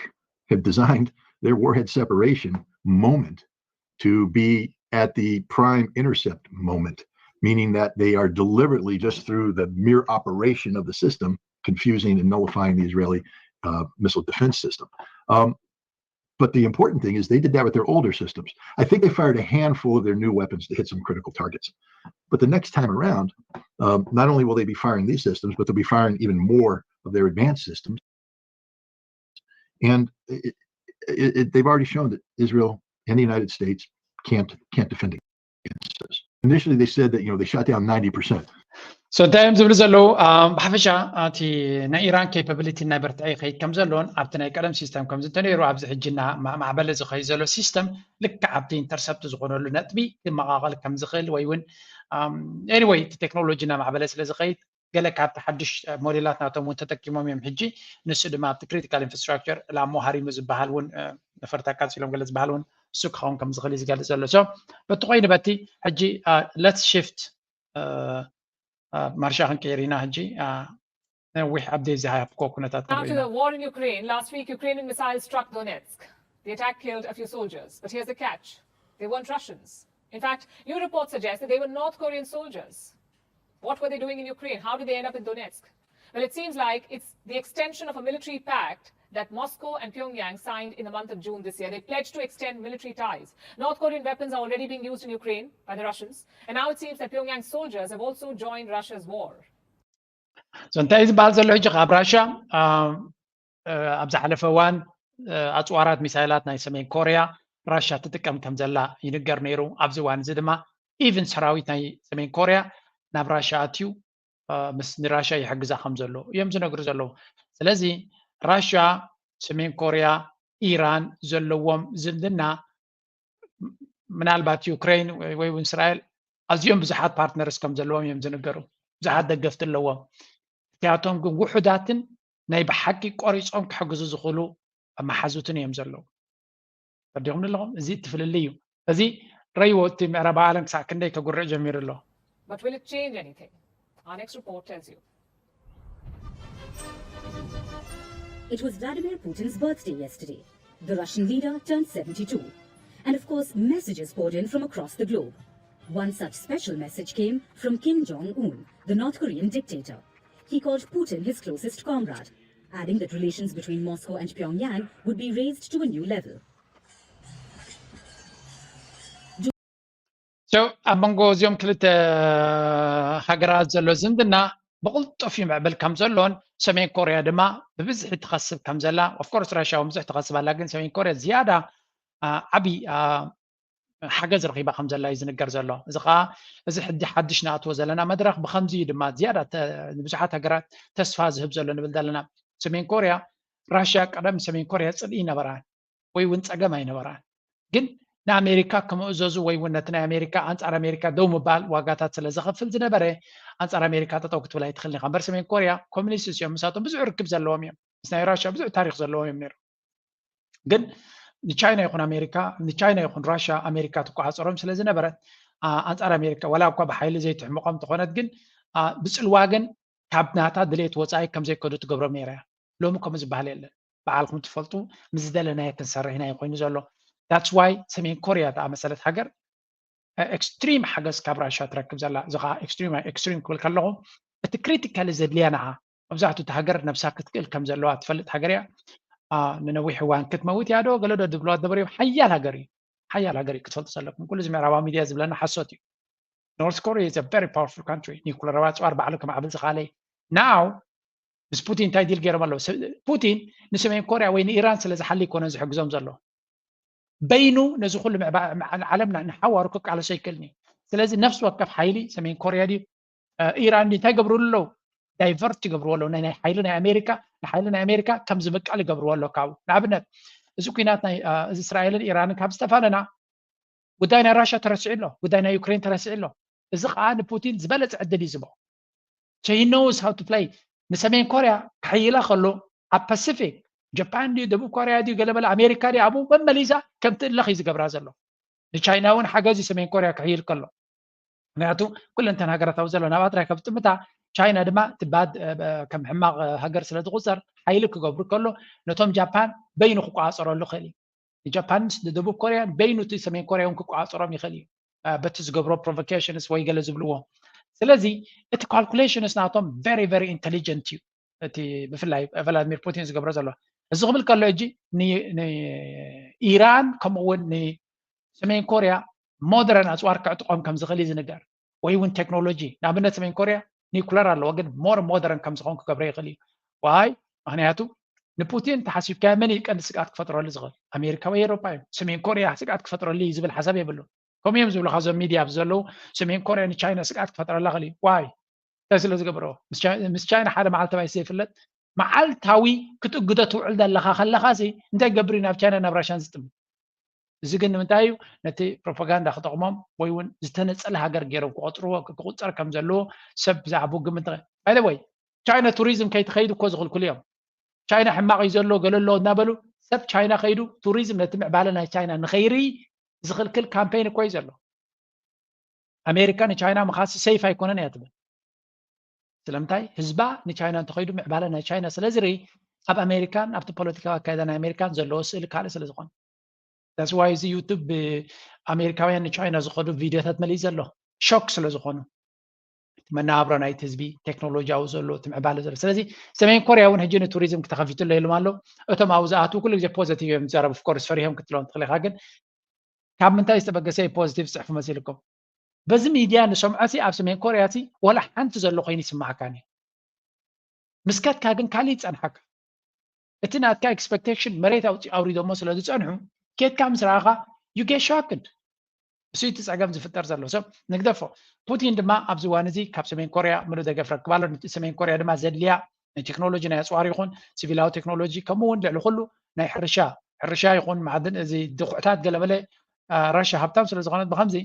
have designed their warhead separation moment to be at the prime intercept moment, meaning that they are deliberately, just through the mere operation of the system, confusing and nullifying the Israeli uh, missile defense system. Um, but the important thing is they did that with their older systems. I think they fired a handful of their new weapons to hit some critical targets. But the next time around, um, not only will they be firing these systems, but they'll be firing even more of their advanced systems. And it, it, it, they've already shown that Israel and the United States can't can't defend against us. Initially, they said that you know they shot down ninety percent. So እንታይ እዮም ዝብሉ ዘለዉ? ብሓፈሻ እቲ ናይ ኢራን capability ናይ በርትዐ ይኸይድ ከም ዘለዎን ኣብቲ ናይ ቀደም ሲስተም ከምዚ እንተነይሩ ኣብዚ ሕጂ ማዕበለ ዝኸይድ ዘሎ ሲስተም ልክዕ ኣብቲ intercept ዝኾነሉ ነጥቢ ክመቓቐል ከም ዝኽእል ወይ እውን anyway እቲ ቴክኖሎጂ እናማዕበለ ስለ ዝኸይድ ገለ ካብቲ ሓድሽ ሞዴላት ናቶም እውን ተጠቂሞም እዮም ሕጂ። ንሱ ድማ ኣብቲ critical infrastructure ላሞ ሃሪሙ ዝበሃል እውን ነፈርቲ ኣቃፂሎም ገለ ዝበሃል እውን እሱ ክኸውን ከም ዝኽእል እዩ ዝገልፅ ዘሎ። So በቲ ኮይኑ በቲ ሕጂ let's shift ማርሻ ክንቀይር ኢና ሕጂ ነዊሕ update ዝሃብኮ ኩነታት Now to the war in Ukraine. Last week, Ukrainian missiles struck Donetsk. The attack killed a few soldiers. But here's the catch. They weren't Russians. In fact, new reports suggest that they were North Korean soldiers. What were they doing in Ukraine? How did they end up in Donetsk? Well, it seems like it's the extension of a military pact that Moscow and Pyongyang signed in the month of June this year. They pledged to extend military ties. North Korean weapons are already being used in Ukraine by the Russians, and now it seems that Pyongyang's soldiers have also joined Russia's war. So እንታይ ዝበሃል ዘሎ ሕጂ ካብ ራሻ ኣብ ዝሓለፈ እዋን ኣፅዋራት ሚሳይላት ናይ ሰሜን ኮርያ ራሻ ትጥቀም ከም ዘላ ይንገር ነይሩ። ኣብዚ እዋን እዚ ድማ even ሰራዊት ናይ ሰሜን ኮርያ ናብ ራሻ ኣትዩ ምስ ንራሻ ይሕግዛ ከም ዘሎ እዮም ዝነግሩ ዘለዉ። ስለዚ ራሻ፣ ሰሜን ኮርያ፣ ኢራን ዘለዎም ዝምድና ምናልባት ዩክሬን ወይ እውን እስራኤል ኣዝዮም ብዙሓት partners ከም ዘለዎም እዮም ዝንገሩ። ብዙሓት ደገፍቲ ኣለዎም። እቲኣቶም ግን ውሑዳትን ናይ ብሓቂ ቆሪፆም ክሕግዙ ዝኽእሉ መሓዙትን እዮም ዘለዉ። ተረዲኹም ኣለኹም? እዚ እቲ ፍልልይ እዩ። እዚ ረይዎ እቲ ምዕራብ ዓለም ክሳዕ ክንደይ ከጉርዕ ጀሚሩ ኣሎ። But will it change anything? Our next report tells you. It was Vladimir Putin's birthday yesterday. The Russian leader turned seventy-two. And of course, messages poured in from across the globe. One such special message came from Kim Jong Un, the North Korean dictator. He called Putin his closest comrade, adding that relations between Moscow and Pyongyang would be raised to a new level. So ኣብ መንጎ እዚኦም ክልተ ሃገራት ዘሎ ዝምድና ብቕልጡፍ ይምዕብል ከም ዘሎን ሰሜን ኮርያ ድማ ብብዝሒ ትኸስብ ከም ዘላ፣ of course ራሽያ እውን ብዙሕ ትኸስብ ኣላ፣ ግን ሰሜን ኮርያ ዝያዳ ዓብዪ ሓገዝ ረኺባ ከም ዘላ እዩ ዝንገር ዘሎ። እዚ ከዓ እዚ ሕጂ ሓድሽ ንኣትዎ ዘለና መድረኽ ብከምዚ እዩ ድማ ዝያዳ ንብዙሓት ሃገራት ተስፋ ዝህብ ዘሎ ንብል ዘለና። ሰሜን ኮርያ ራሽያ ቀደም ሰሜን ኮርያ ፅልኢ ይነበራ ወይ እውን ፀገም ኣይነበራን። ግን ንኣሜሪካ ክምእዘዙ ወይ እውን ነቲ ናይ ኣሜሪካ ኣንፃር ኣሜሪካ ደው ምባል ዋጋታት ስለ ዘኸፍል ዝነበረ ኣንፃር ኣሜሪካ ጠጠው ክትብል ኣይትኽእልን ኢኻ። እምበር ሰሜን ኮርያ ኮሚኒስት እዮም፣ ምሳቶም ብዙሕ ርክብ ዘለዎም እዮም። ምስ ናይ ራሽያ ብዙሕ ታሪክ ዘለዎም እዮም ነይሮም። ግን ንቻይና ይኹን ኣሜሪካ ንቻይና ይኹን ራሽያ ኣሜሪካ ትቆፃፀሮም ስለ ዝነበረት ኣንፃር ኣሜሪካ ዋላ እኳ ብሓይሊ ዘይትሕምቖም እንተኾነት ግን ብፅልዋ ግን ካብ ናታ ድሌት ወፃኢ ከም ዘይከዱ ትገብሮም ነይራ እያ። ሎሚ ከምኡ ዝበሃል የለን። በዓልኩም ትፈልጡ ምስ ዝደለናዮ ክንሰርሕ ኢና ኮይኑ ዘሎ። That's why ሰሜን ኮርያ ዝኣመሰለት ሃገር extreme ሓገዝ ካብ ራሽያ ትረክብ ዘላ። እዚ ከዓ extreme extreme ክብል ከለኹ እቲ critically ዘድልያ ንዓ መብዛሕትኡ እቲ ሃገር ነብሳ ክትክእል ከም ዘለዋ ትፈልጥ ሃገር እያ። ንነዊሕ እዋን ክትመውት እያ ዶ ገለ ዶ ዝብልዋ ዝነበሩ እዮም። ሓያል ሃገር እዩ። ሓያል ሃገር እዩ ክትፈልጡ ዘለኩም። ኩሉ እዚ ምዕራባዊ ሚድያ ዝብለና ሓሶት እዩ። North Korea is a very powerful country. ኒኩለራዊ ኣፅዋር ባዕሉ ከማዕብል ዝኽኣለ እዩ። Now ምስ ፑቲን እንታይ ዲል ገይሮም ኣለዉ? ፑቲን ንሰሜን ኮርያ ወይ ንኢራን ስለ ዝሓሊ ኣይኮነን ዝሕግዞም ዘሎ። በይኑ ነዚ ኩሉ ዓለምና ንሓዋሩ ክቃለሶ ኣይክእልን እዩ። ስለዚ ነፍሲ ወከፍ ሓይሊ ሰሜን ኮርያ ድዩ ኢራን ድዩ እንታይ ገብርሉ ኣለዉ? ዳይቨርት ይገብርዎ ኣለዉ ናይ ሓይሊ ናይ ኣሜሪካ ንሓይሊ ናይ ኣሜሪካ ከም ዝምቀል ይገብርዎ ኣለዉ። ካብኡ ንኣብነት እዚ ኩናት ናይ እዚ እስራኤልን ኢራንን ካብ ዝተፋነና ጉዳይ ናይ ራሽያ ተረሲዑ ኣሎ፣ ጉዳይ ናይ ዩክሬን ተረሲዑ ኣሎ። እዚ ከዓ ንፑቲን ዝበለፀ ዕድል እዩ ዝቦ። So he knows how to play። ንሰሜን ኮርያ ክሕይላ ከሎ ኣብ ፓሲፊክ ጃፓን ድዩ ደቡብ ኮርያ ድዩ ገለመለ ኣሜሪካ ድዩ ኣብኡ መመሊሳ ከም ትእለኽ እዩ ዝገብራ ዘሎ። ንቻይና እውን ሓገዝ እዩ ሰሜን ኮርያ ክሕይል ከሎ። ምክንያቱ ኩለንተን ሃገራት ኣብ ዘሎ ናብኣ ጥራይ ካብ ዝጥምታ ቻይና ድማ ትባድ ከም ሕማቕ ሃገር ስለ ዝቁፀር ሓይሊ ክገብሩ ከሎ ነቶም ጃፓን በይኑ ክቆፃፀረሉ ይኽእል እዩ። ንጃፓንስ ንደቡብ ኮርያን በይኑ እቲ ሰሜን ኮርያ እውን ክቆፃፀሮም ይኽእል እዩ። በቲ ዝገብሮ ፕሮቮኬሽንስ ወይ ገለ ዝብልዎ። ስለዚ እቲ ካልኩሌሽንስ ናቶም very very intelligent እዩ። እቲ ብፍላይ ቭላድሚር ፑቲን ዝገብሮ ዘሎ እዚ ክብል ከሎ እጂ ንኢራን ከምኡ እውን ንሰሜን ኮርያ ሞደረን ኣፅዋር ክዕጥቆም ከም ዝኽእል እዩ ዝንገር። ወይ እውን ቴክኖሎጂ ንኣብነት ሰሜን ኮርያ ኒኩለር ኣለዎ ግን ሞር ሞደረን ከም ዝኾን ክገብረ ይኽእል እዩ። ዋይ ምክንያቱ ንፑቲን ተሓሲብካዮ መን እዩ ቀንዲ ስግኣት ክፈጥረሉ ዝኽእል? ኣሜሪካ ወይ ኤሮፓ እዩ። ሰሜን ኮርያ ስግኣት ክፈጥረሉ እዩ ዝብል ሓሳብ የብሉን። ከምኡ እዮም ዝብሉ ካብዞም ሚድያ ኣብዚ ዘለዉ ሰሜን ኮርያ ንቻይና ስግኣት ክፈጥረላ ክእል እዩ። ዋይ እንታይ ስለ ዝገብረዎ? ምስ ቻይና ሓደ መዓልቲ ባይ ዘይፍለጥ መዓልታዊ ክትእግዶ ትውዕል ዘለኻ ከለኻ ሲ እንታይ ገብር እዩ ናብ ቻይና ናብ ራሽያን ዝጥምት? እዚ ግን ንምንታይ እዩ? ነቲ ፕሮፓጋንዳ ክጠቕሞም ወይ እውን ዝተነፀለ ሃገር ገይሮም ክቆፅርዎ ክቁፀር ከም ዘለዎ ሰብ ብዛዕባ ግምት። By the way ቻይና ቱሪዝም ከይትኸይድ እኮ ዝኽልክሉ እዮም። ቻይና ሕማቕ እዩ ዘሎ ገለ ኣሎ እናበሉ ሰብ ቻይና ከይዱ ቱሪዝም ነቲ ምዕባለ ናይ ቻይና ንኸይርኢ ዝኽልክል ካምፔይን እኮ እዩ ዘሎ። ኣሜሪካ ንቻይና ምኻሲ ሰይፍ ኣይኮነን እያ ትብል። ስለምንታይ ህዝባ ንቻይና እንተኸይዱ ምዕባለ ናይ ቻይና ስለ ዝርኢ ኣብ ኣሜሪካን ኣብቲ ፖለቲካዊ ኣካይዳ ናይ ኣሜሪካን ዘለዎ ስእሊ ካልእ ስለ ዝኾነ። That's why እዚ ዩቱብ ኣሜሪካውያን ንቻይና ዝኸዱ ቪድዮታት መሊእ ዘሎ ሾክ ስለ ዝኾኑ መነባብሮ ናይቲ ህዝቢ ቴክኖሎጂያዊ ዘሎ እቲ ምዕባለ ዘሎ ስለዚ ሰሜን ኮርያ እውን ሕጂ ንቱሪዝም ክተኸፊትሎ ኢሎም ኣለዉ። እቶም ኣብኡ ዝኣትዉ ኩሉ ግዜ ፖዘቲቭ እዮም ዝዛረቡ። Of course ፈሪሆም ክትብሎም ትኽእል ኢኻ ግን ካብ ምንታይ ዝተበገሰ እዩ ፖዘቲቭ ዝፅሕፉ መሲልኩም? በዚ ሚድያ ንሰምዖ ሲ ኣብ ሰሜን ኮርያ ሲ ወላ ሓንቲ ዘሎ ኮይኑ ይስማዓካን እዩ። ምስ ከድካ ግን ካሊእ ይፀንሓካ። እቲ ናትካ ኤክስፐክቴሽን መሬት ኣውሪዶሞ ስለ ዝፀንሑ ኬድካ ምስ ረኣኻ you get shocked። እሱ እቲ ፀገም ዝፍጠር ዘሎ ሰብ ንግደፎ። ፑቲን ድማ ኣብዚ እዋን እዚ ካብ ሰሜን ኮርያ ምሉእ ደገፍ ረክብ ኣሎ። ሰሜን ኮርያ ድማ ዘድልያ ናይ ቴክኖሎጂ ናይ ኣፅዋር ይኹን ሲቪላዊ ቴክኖሎጂ ከምኡ እውን ልዕሊ ኩሉ ናይ ሕርሻ ሕርሻ ይኹን ማዕድን እዚ ድኩዕታት ገለመለ ራሻ ሃብታም ስለ ዝኾነት ብከምዚ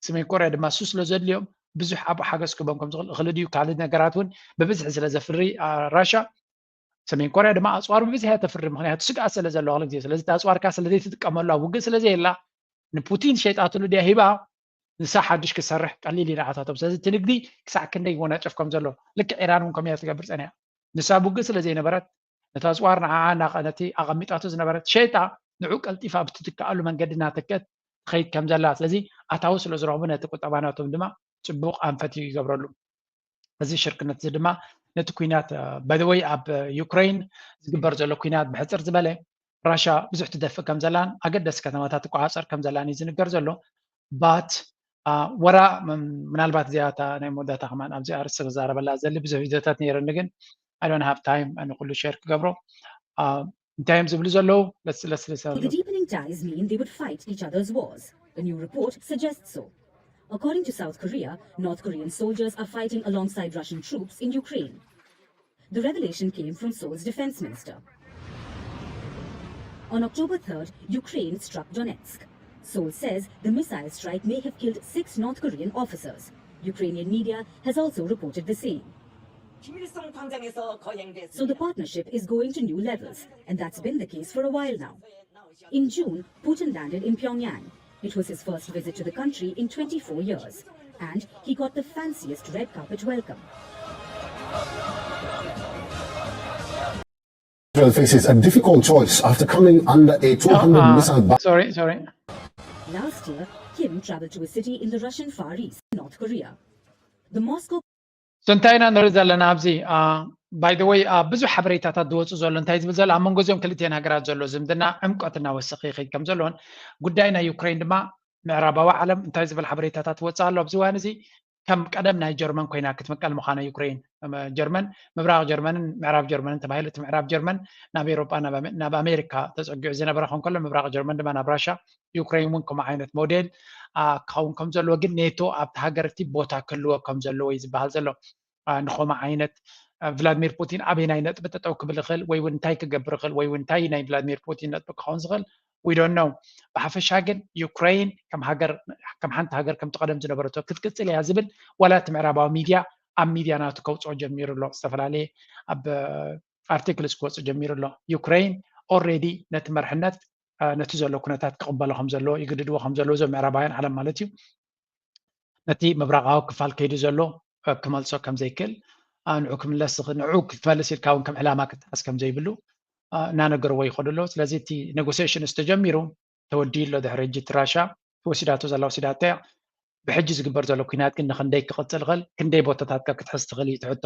ሰሜን ኮርያ ድማ እሱ ስለ ዘድልዮም ብዙሕ ኣብኡ ሓገዝ ክህቦም ከም ዝኽእል እኽሊ ድዩ ካልእ ነገራት እውን ብብዝሒ ስለ ዘፍሪ ራሻ ሰሜን ኮርያ ድማ ኣፅዋር ብብዝሒ እያ ተፍሪ ምክንያቱ ስግኣት ስለ ዘለዎ ክል ግዜ ስለዚ ኣፅዋርካ ስለ ዘይትጥቀመሉ ኣብ ውግእ ስለ ዘየላ ንፑቲን ሸይጣትሉ ድያ ሂባ ንሳ ሓዱሽ ክሰርሕ ቀሊል እዩ ንዓታቶም ስለዚ እቲ ንግዲ ክሳዕ ክንደይ ይወናጨፍ ከም ዘሎ ልክዕ ኢራን እውን ከምያ ትገብር ፀኒያ ንሳ ውግእ ስለ ዘይነበረት ነቲ ኣፅዋር ንዓዓ ነቲ ኣቐሚጣቶ ዝነበረት ሸይጣ ንዑ ቀልጢፋ ብትትከኣሉ መንገዲ እናተከት ትኸይድ ከም ዘላ ስለዚ ኣታዊ ስለ ዝረኽቡ ነቲ ቁጠባ ናቶም ድማ ፅቡቕ ኣንፈት ይገብረሉ። እዚ ሽርክነት እዚ ድማ ነቲ ኩናት by the way ኣብ ዩክሬን ዝግበር ዘሎ ኩናት ብሕፅር ዝበለ ራሻ ብዙሕ ትደፍእ ከም ዘላን ኣገደሲ ከተማታት ትቆፃፀር ከም ዘላን እዩ ዝንገር ዘሎ but ወራ ምናልባት እዚኣ እታ ናይ መወዳእታ ከማን ኣብዚ ኣርእስቲ ክዛረበላ ዘሊ ብዙሕ ቪድዮታት ነይረኒ ግን I don't have time ንኩሉ ሼር ክገብሮ እንታይ እዮም ዝብሉ ዘለዉ let's let's let's have a The look. Deepening ties mean they would fight each other's wars. A new report suggests so. According to South Korea, North Korean soldiers are fighting alongside Russian troops in Ukraine. The revelation came from Seoul's defense minister. On October third, Ukraine struck Donetsk. Seoul says the missile strike may have killed six North Korean officers. Ukrainian media has also reported the same. 김일성 광장에서 거행됐습니다. So the partnership is going to new levels, and that's been the case for a while now. In June, Putin landed in Pyongyang. It was his first visit to the country in twenty-four years, and he got the fanciest red carpet welcome. Israel faces a difficult choice after coming under a two hundred Uh, missile ban. Sorry, sorry. Last year, Kim traveled to a city in the Russian Far East, North Korea. The Moscow So እንታይ ኢና ንርኢ ዘለና ኣብዚ by the way ብዙሕ ሓበሬታታት ዝወፁ ዘሎ እንታይ ዝብል ዘሎ ኣብ መንጎ እዚኦም ክልቲኤን ሃገራት ዘሎ ዝምድና ዕምቆት እናወሰኸ ይኸይድ ከም ዘለዎን ጉዳይ ናይ ዩክሬን ድማ ምዕራባዊ ዓለም እንታይ ዝብል ሓበሬታታት ይወፅእ ኣሎ ኣብዚ እዋን እዚ ከም ቀደም ናይ ጀርመን ኮይና ክትምቀል ምዃና ዩክሬን ጀርመን ምብራቕ ጀርመንን ምዕራብ ጀርመንን ተባሂሉ እቲ ምዕራብ ጀርመን ናብ ኤሮጳ ናብ ኣሜሪካ ተፀጊዑ ዝነበረ ከም ከሎ ምብራቕ ጀርመን ድማ ናብ ራሻ ዩክሬን እውን ከምኡ ዓይነት ሞዴል ክኸውን ከም ዘለዎ ግን ኔቶ ኣብቲ ሃገር እቲ ቦታ ክህልዎ ከም ዘለዎ እዩ ዝበሃል ዘሎ ንኸምኡ ዓይነት ቭላድሚር ፑቲን ኣበይ ናይ ነጥቢ ጠጠው ክብል ይኽእል ወይ እውን እንታይ ክገብር ይኽእል ወይ እውን እንታይ ናይ ቭላድሚር ፑቲን ነጥቢ ክኸውን ዝኽእል we don't know። ብሓፈሻ ግን ዩክሬን ከም ሃገር ከም ሓንቲ ሃገር ከምቲ ቀደም ዝነበረቶ ክትቅፅል እያ ዝብል ዋላ እቲ ምዕራባዊ ሚድያ ኣብ ሚድያ ናቱ ከውፅኦ ጀሚሩ ኣሎ። ዝተፈላለየ ኣብ ኣርቲክልስ ክወፅእ ጀሚሩ ኣሎ። ዩክሬን already ነቲ መርሕነት ነቲ ዘሎ ኩነታት ክቕበሎ ከም ዘለዎ ይግድድዎ ከም ዘለዎ እዞም ምዕራባውያን ዓለም ማለት እዩ ነቲ ምብራቓዊ ክፋል ከይዱ ዘሎ ክመልሶ ከም ዘይክእል ንዑ ክምለስ ንዑ ክትመልስ ኢልካ እውን ከም ዕላማ ክትሓዝ ከም ዘይብሉ እናነገርዎ ይኸዱ ኣለዉ። ስለዚ እቲ ኔጎሲሽንስ ተጀሚሩ ተወዲኡ ኣሎ። ድሕሪ ሕጂ እቲ ራሻ ትወሲዳቶ ዘላ ወሲዳቶ እያ። ብሕጂ ዝግበር ዘሎ ኩናት ግን ንክንደይ ክቕፅል ይኽእል ክንደይ ቦታታት ከ ክትሕዝ ትኽእል እዩ ትሕቶ።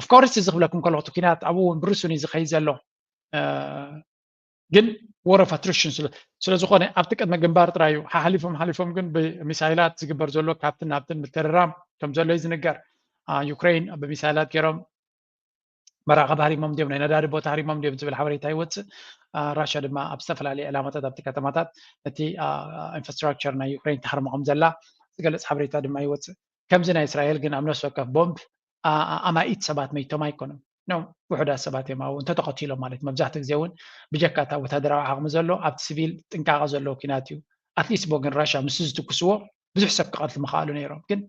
ኦፍኮርስ እዚ ክብለኩም ከለኹ እቲ ኩናት ኣብኡ እውን ብርሱን እዩ ዝኸይድ ዘሎ። ግን ወረ ፋትሪሽን ስለዝኾነ ኣብቲ ቅድመ ግንባር ጥራይ እዩ ሓሊፎም ሓሊፎም ግን ብሚሳይላት ዝግበር ዘሎ ካብትን ናብትን ምትርራም ከም ዘሎ እዩ ዝንገር። ዩክሬን ብሚሳይላት ገይሮም መራኸቢ ሃሪሞም ድዮም ናይ ነዳዲ ቦታ ሃሪሞም ድዮም ዝብል ሓበሬታ ይወፅእ። ራሽያ ድማ ኣብ ዝተፈላለዩ ዕላማታት ኣብቲ ከተማታት እቲ ኢንፍራስትራክቸር ናይ ዩክሬን ተሃርሞ ከም ዘላ ዝገልፅ ሓበሬታ ድማ ይወፅእ። ከምዚ ናይ እስራኤል ግን ኣብ ነፍሲ ወከፍ ቦምብ ኣማኢት ሰባት መይቶም ኣይኮኑን ነው ውሑዳት ሰባት እዮም ኣብኡ እንተተቐቲሎም ማለት መብዛሕትኡ ግዜ እውን ብጀካ እታ ወታደራዊ ዓቕሚ ዘሎ ኣብቲ ሲቪል ጥንቃቐ ዘለዎ ኩናት እዩ። ኣትሊስት ቦ ግን ራሽያ ምስ ዝትኩስዎ ብዙሕ ሰብ ክቐትሉ ምኽኣሉ ነይሮም ግን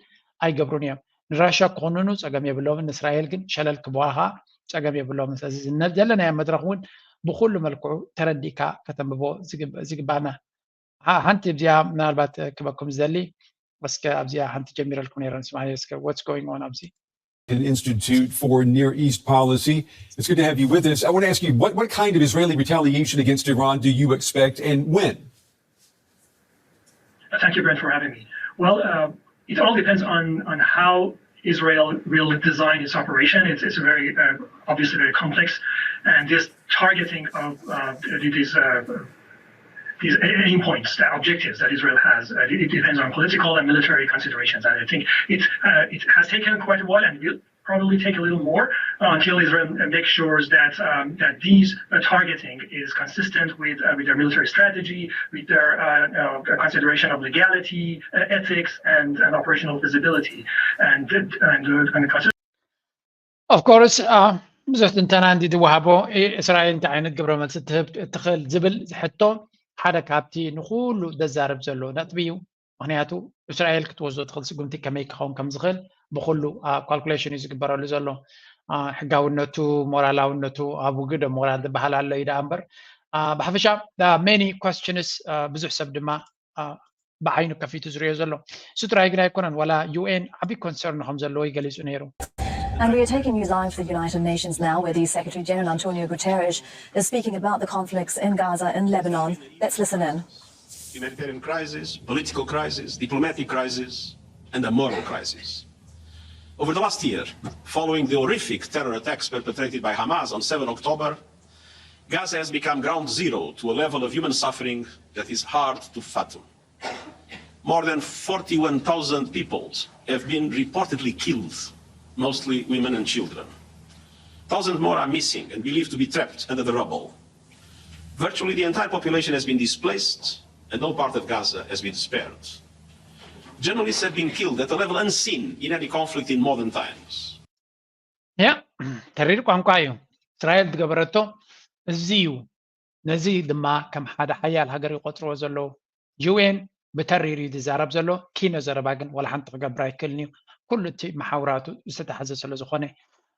ኣይገብሩን እዮም። ንራሽያ ክኾንኑ ፀገም የብሎምን ንእስራኤል ግን ሸለል ክበዋኻ ፀገም የብሎምን። ስለዚ ዘለናዮ መድረክ እውን ብኩሉ መልክዑ ተረዲእካ ከተንብቦ ዝግባና። ሓንቲ እዚኣ ምናልባት ክበኩም ዝደሊ እስከ ኣብዚኣ ሓንቲ ጀሚረልኩም ነይረ ንስማዕ እስከ what's going on ኣብዚ Institute for Near East Policy. It's good to have you with us. I want to ask you what, what kind of Israeli retaliation against Iran do you expect and when? Thank you, Brent, for having me. Well, uh, it all depends on, on how Israel will design its operation. It's, it's very uh, obviously very complex, and this targeting of uh, these uh, these aim points, the objectives that Israel has. Uh, it depends on political and military considerations. And I think it uh, it has taken quite a while, and will probably take a little more uh, until Israel makes sure that um, that these uh, targeting is consistent with uh, with their military strategy, with their uh, uh, consideration of legality, uh, ethics, and, and operational feasibility, and and, uh, and Of course, uh, ብዙሕ ትንተና እንዲ ዝወሃቦ እስራኤል እንታይ ዓይነት ግብረ መልሲ ትህብ ትኽእል ዝብል ሕቶ ሓደ ካብቲ ንኩሉ ዘዛርብ ዘሎ ነጥቢ እዩ። ምክንያቱ እስራኤል ክትወስዶ ትኽእል ስጉምቲ ከመይ ክኸውን ከም ዝኽእል ብኩሉ ካልኩሌሽን እዩ ዝግበረሉ ዘሎ። ሕጋውነቱ፣ ሞራላውነቱ ኣብ ውግእ ዶ ሞራል ዝበሃል ኣሎ እዩ ደኣ እምበር ብሓፈሻ many questions ብዙሕ ሰብ ድማ ብዓይኑ ከፊቱ ዝሪኦ ዘሎ እሱ ጥራይ ግን ኣይኮነን ዋላ ዩኤን ዓብዪ ኮንሰርን ከም ዘለዎ ይገሊጹ ነይሩ። And we are taking you live to the United Nations now, where the Secretary General Antonio Guterres is speaking about the conflicts in Gaza and Lebanon. Let's listen in. Humanitarian crisis, political crisis, diplomatic crisis, and a moral crisis. Over the last year, following the horrific terror attacks perpetrated by Hamas on seven October, Gaza has become ground zero to a level of human suffering that is hard to fathom. More than forty-one thousand people have been reportedly killed, mostly women and children. Thousands more are missing and believed to be trapped under the rubble. Virtually the entire population has been displaced and no part of Gaza has been spared. Journalists have been killed at a level unseen in any conflict in modern times. ያ ተሪር ቋንቋ እዩ እስራኤል ዝገበረቶ እዚ እዩ። ነዚ ድማ ከም ሓደ ሓያል ሃገር ይቆፅርዎ ዘለዉ። ዩኤን ብተሪር እዩ ዝዛረብ ዘሎ። ኪኖ ዘረባ ግን ዋላ ሓንቲ ክገብር ኣይክእልን እዩ። ኩሉ እቲ መሓውራቱ ዝተታሓዘ ስለ ዝኾነ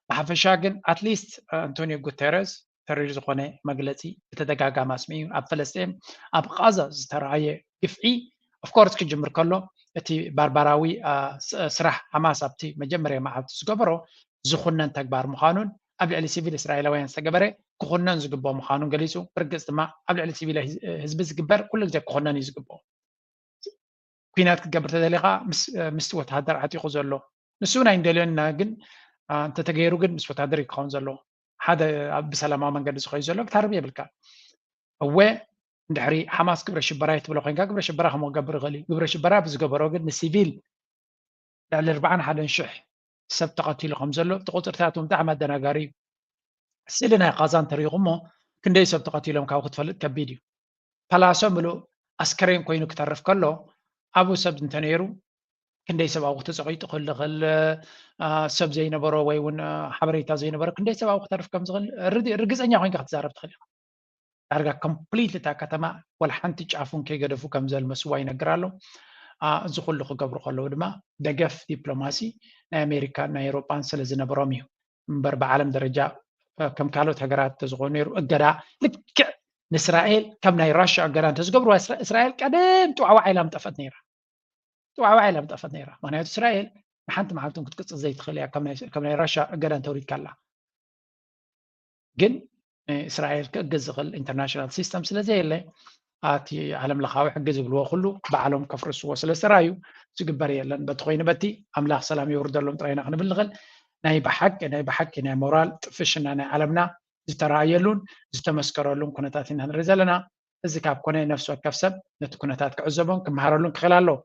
ብሓፈሻ ግን ኣትሊስት ኣንቶኒዮ ጉተረስ ተሪር ዝኾነ መግለፂ ብተደጋጋሚ ኣስሚዑ። ኣብ ፈለስጤም ኣብ ቃዛ ዝተረኣየ ግፍዒ ኦፍኮርስ ክጅምር ከሎ እቲ ባርባራዊ ስራሕ ሓማስ ኣብቲ መጀመርያ መዓልቲ ዝገበሮ ዝኹነን ተግባር ምዃኑን ኣብ ልዕሊ ሲቪል እስራኤላውያን ዝተገበረ ክኹነን ዝግብኦ ምዃኑን ገሊጹ። ብርግጽ ድማ ኣብ ልዕሊ ሲቪል ህዝቢ ዝግበር ኩሉ ግዜ ክኹነን እዩ ዝግብኦ። ኲናት ክትገብር ተደሊኻ ምስቲ ወተሃደር ዓጢቑ ዘሎ ንሱ እውን ኣይንደልዮን ኢና፣ ግን እንተተገይሩ ግን ምስ ወተሃደር እዩ ክኸውን ዘለዎ። ሓደ ብሰላማዊ መንገዲ ዝኸዩ ዘሎ ክትሃርም የብልካ። እወ እንድሕሪ ሓማስ ግብረ ሽበራ እዩ ትብሎ ኮይንካ ግብረ ሽበራ ከም ክገብር ይኽእል እዩ። ግብረ ሽበራ ብዝገበሮ ግን ንሲቪል ልዕሊ ኣርባዓን ሓደን ሽሕ ሰብ ተቐቲሉ ከም ዘሎ እቲ ቁፅርታት እውን ብጣዕሚ ኣደናጋሪ እዩ። ስእሊ ናይ ቃዛ እንተሪኢኹሞ ክንደይ ሰብ ተቐቲሎም ካብ ክትፈልጥ ከቢድ እዩ። ፓላሶ ምሉእ ኣስከሬን ኮይኑ ክተርፍ ከሎ ኣብኡ ሰብ እንተነይሩ ክንደይ ሰብ ኣብኡ ተፀቒጡ ክህሉ ክእል ሰብ ዘይነበሮ ወይ እውን ሓበሬታ ዘይነበሮ ክንደይ ሰብ ኣብኡ ክተርፍ ከም ዝኽእል ርግፀኛ ኮይንካ ክትዛረብ ትኽእል ኢኻ። ዳርጋ complete እታ ከተማ ወላ ሓንቲ ጫፉን ከይገደፉ ከም ዘልመስዋ ይነግር ኣሎ። እዚ ኩሉ ክገብሩ ከለዉ ድማ ደገፍ ዲፕሎማሲ ናይ ኣሜሪካን ናይ ኤውሮጳን ስለ ዝነበሮም እዩ። እምበር ብዓለም ደረጃ ከም ካልኦት ሃገራት እንተዝኾኑ ነይሩ እገዳ ልክዕ ንእስራኤል ከም ናይ ራሽያ እገዳ እንተዝገብርዋ እስራኤል ቀደም ጥዋዕዋዕ ኢላ ምጠፈት ነይራ። ጥዋዕዋዕ ኢላ ምጠፈት ነይራ። ምክንያቱ እስራኤል ንሓንቲ መዓልቲ ክትቅፅል ዘይትኽእል እያ ከም ናይ ራሽያ እገዳ እንተውሪድካላ። ግን እስራኤል ክእግዝ ዝኽእል ኢንተርናሽናል ሲስተም ስለ ዘየለ ኣቲ ዓለም ለኻዊ ሕጊ ዝብልዎ ኩሉ ባዕሎም ከፍርስዎ ስለ ዝተራዩ ዝግበር የለን። በቲ ኮይኑ በቲ ኣምላኽ ሰላም የውርደሎም ጥራይና ክንብል ንኽእል። ናይ ብሓቂ ናይ ብሓቂ ናይ ሞራል ጥፍሽና ናይ ዓለምና ዝተረኣየሉን ዝተመስከረሉን ኩነታት ኢና ንርኢ ዘለና። እዚ ካብ ኮነ ነፍሲ ወከፍ ሰብ ነቲ ኩነታት ክዕዘቦን ክመሃረሉን ክኽእል ኣለዎ።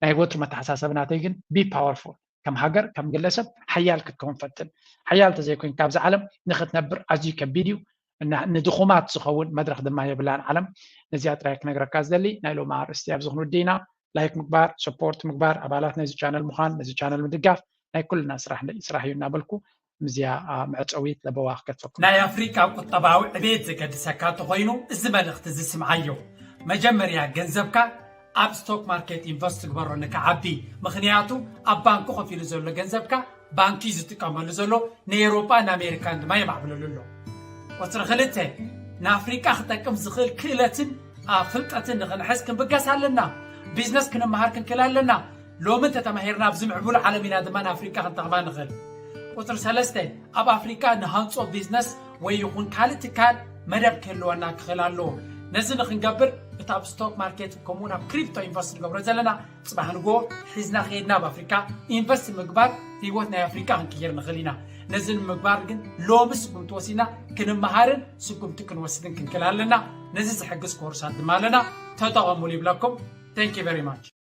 ናይ ወትሩ መተሓሳሰብ ናተይ ግን be powerful፣ ከም ሃገር ከም ግለሰብ ሓያል ክትከውን ፈትን። ሓያል ተዘይኮይንካ ኣብዚ ዓለም ንክትነብር ኣዝዩ ከቢድ እዩ። እና ንድኹማት ዝኸውን መድረኽ ድማ የብላን ዓለም። ነዚኣ ጥራይ ክነግረካ ዝደሊ ናይ ሎሚ ኣርእስቲ ኣብዚ ክንውዲ ኢና። ላይክ ምግባር፣ ሰፖርት ምግባር፣ ኣባላት ነዚ ቻነል ምዃን፣ ነዚ ቻነል ምድጋፍ ናይ ኩልና ስራሕ ስራሕ እዩ እናበልኩ ምዚኣ መዕፀዊት ለበዋ ክከትፈኩም። ናይ ኣፍሪቃ ቁጠባዊ ዕቤት ዘገድሰካ እንተኾይኑ እዚ መልእኽቲ እዚ ስምዓዮ። መጀመርያ ገንዘብካ ኣብ ስቶክ ማርኬት ኢንቨስት ትግበሮ ንክዓቢ። ምኽንያቱ ኣብ ባንኩ ከፊሉ ዘሎ ገንዘብካ ባንኪ ዝጥቀመሉ ዘሎ ንኤውሮጳ ንኣሜሪካን ድማ የማዕብለሉ ኣሎ። ቁፅሪ ክልተ ንኣፍሪቃ ክጠቅም ዝኽእል ክእለትን ፍልጠትን ንኽንሕዝ ክንብገስ ኣለና። ቢዝነስ ክንመሃር ክንክእል ኣለና። ሎሚ እንተተማሂርና ኣብዚ ምዕቡል ዓለም ኢና ድማ ንኣፍሪቃ ክንጠቕማ ንኽእል። ቁፅሪ ሰለስተ ኣብ ኣፍሪቃ ንሃንፆ ቢዝነስ ወይ ይኹን ካልእ ትካል መደብ ክህልወና ክኽእል ኣለዎ። ነዚ ንክንገብር እቲ ኣብ ስቶክ ማርኬት ከምኡውን ኣብ ክሪፕቶ ኢንቨስት ንገብሮ ዘለና ፅባሕ ንጎ ሒዝና ከይድና ኣብ ኣፍሪካ ኢንቨስት ምግባር ህይወት ናይ ኣፍሪካ ክንቅይር ንኽእል ኢና። ነዚ ንምግባር ግን ሎሚ ስጉምቲ ወሲድና ክንመሃርን ስጉምቲ ክንወስድን ክንክእል ኣለና። ነዚ ዝሕግዝ ኮርሳት ድማ ኣለና። ተጠቐሙሉ ይብለኩም። Thank you very much።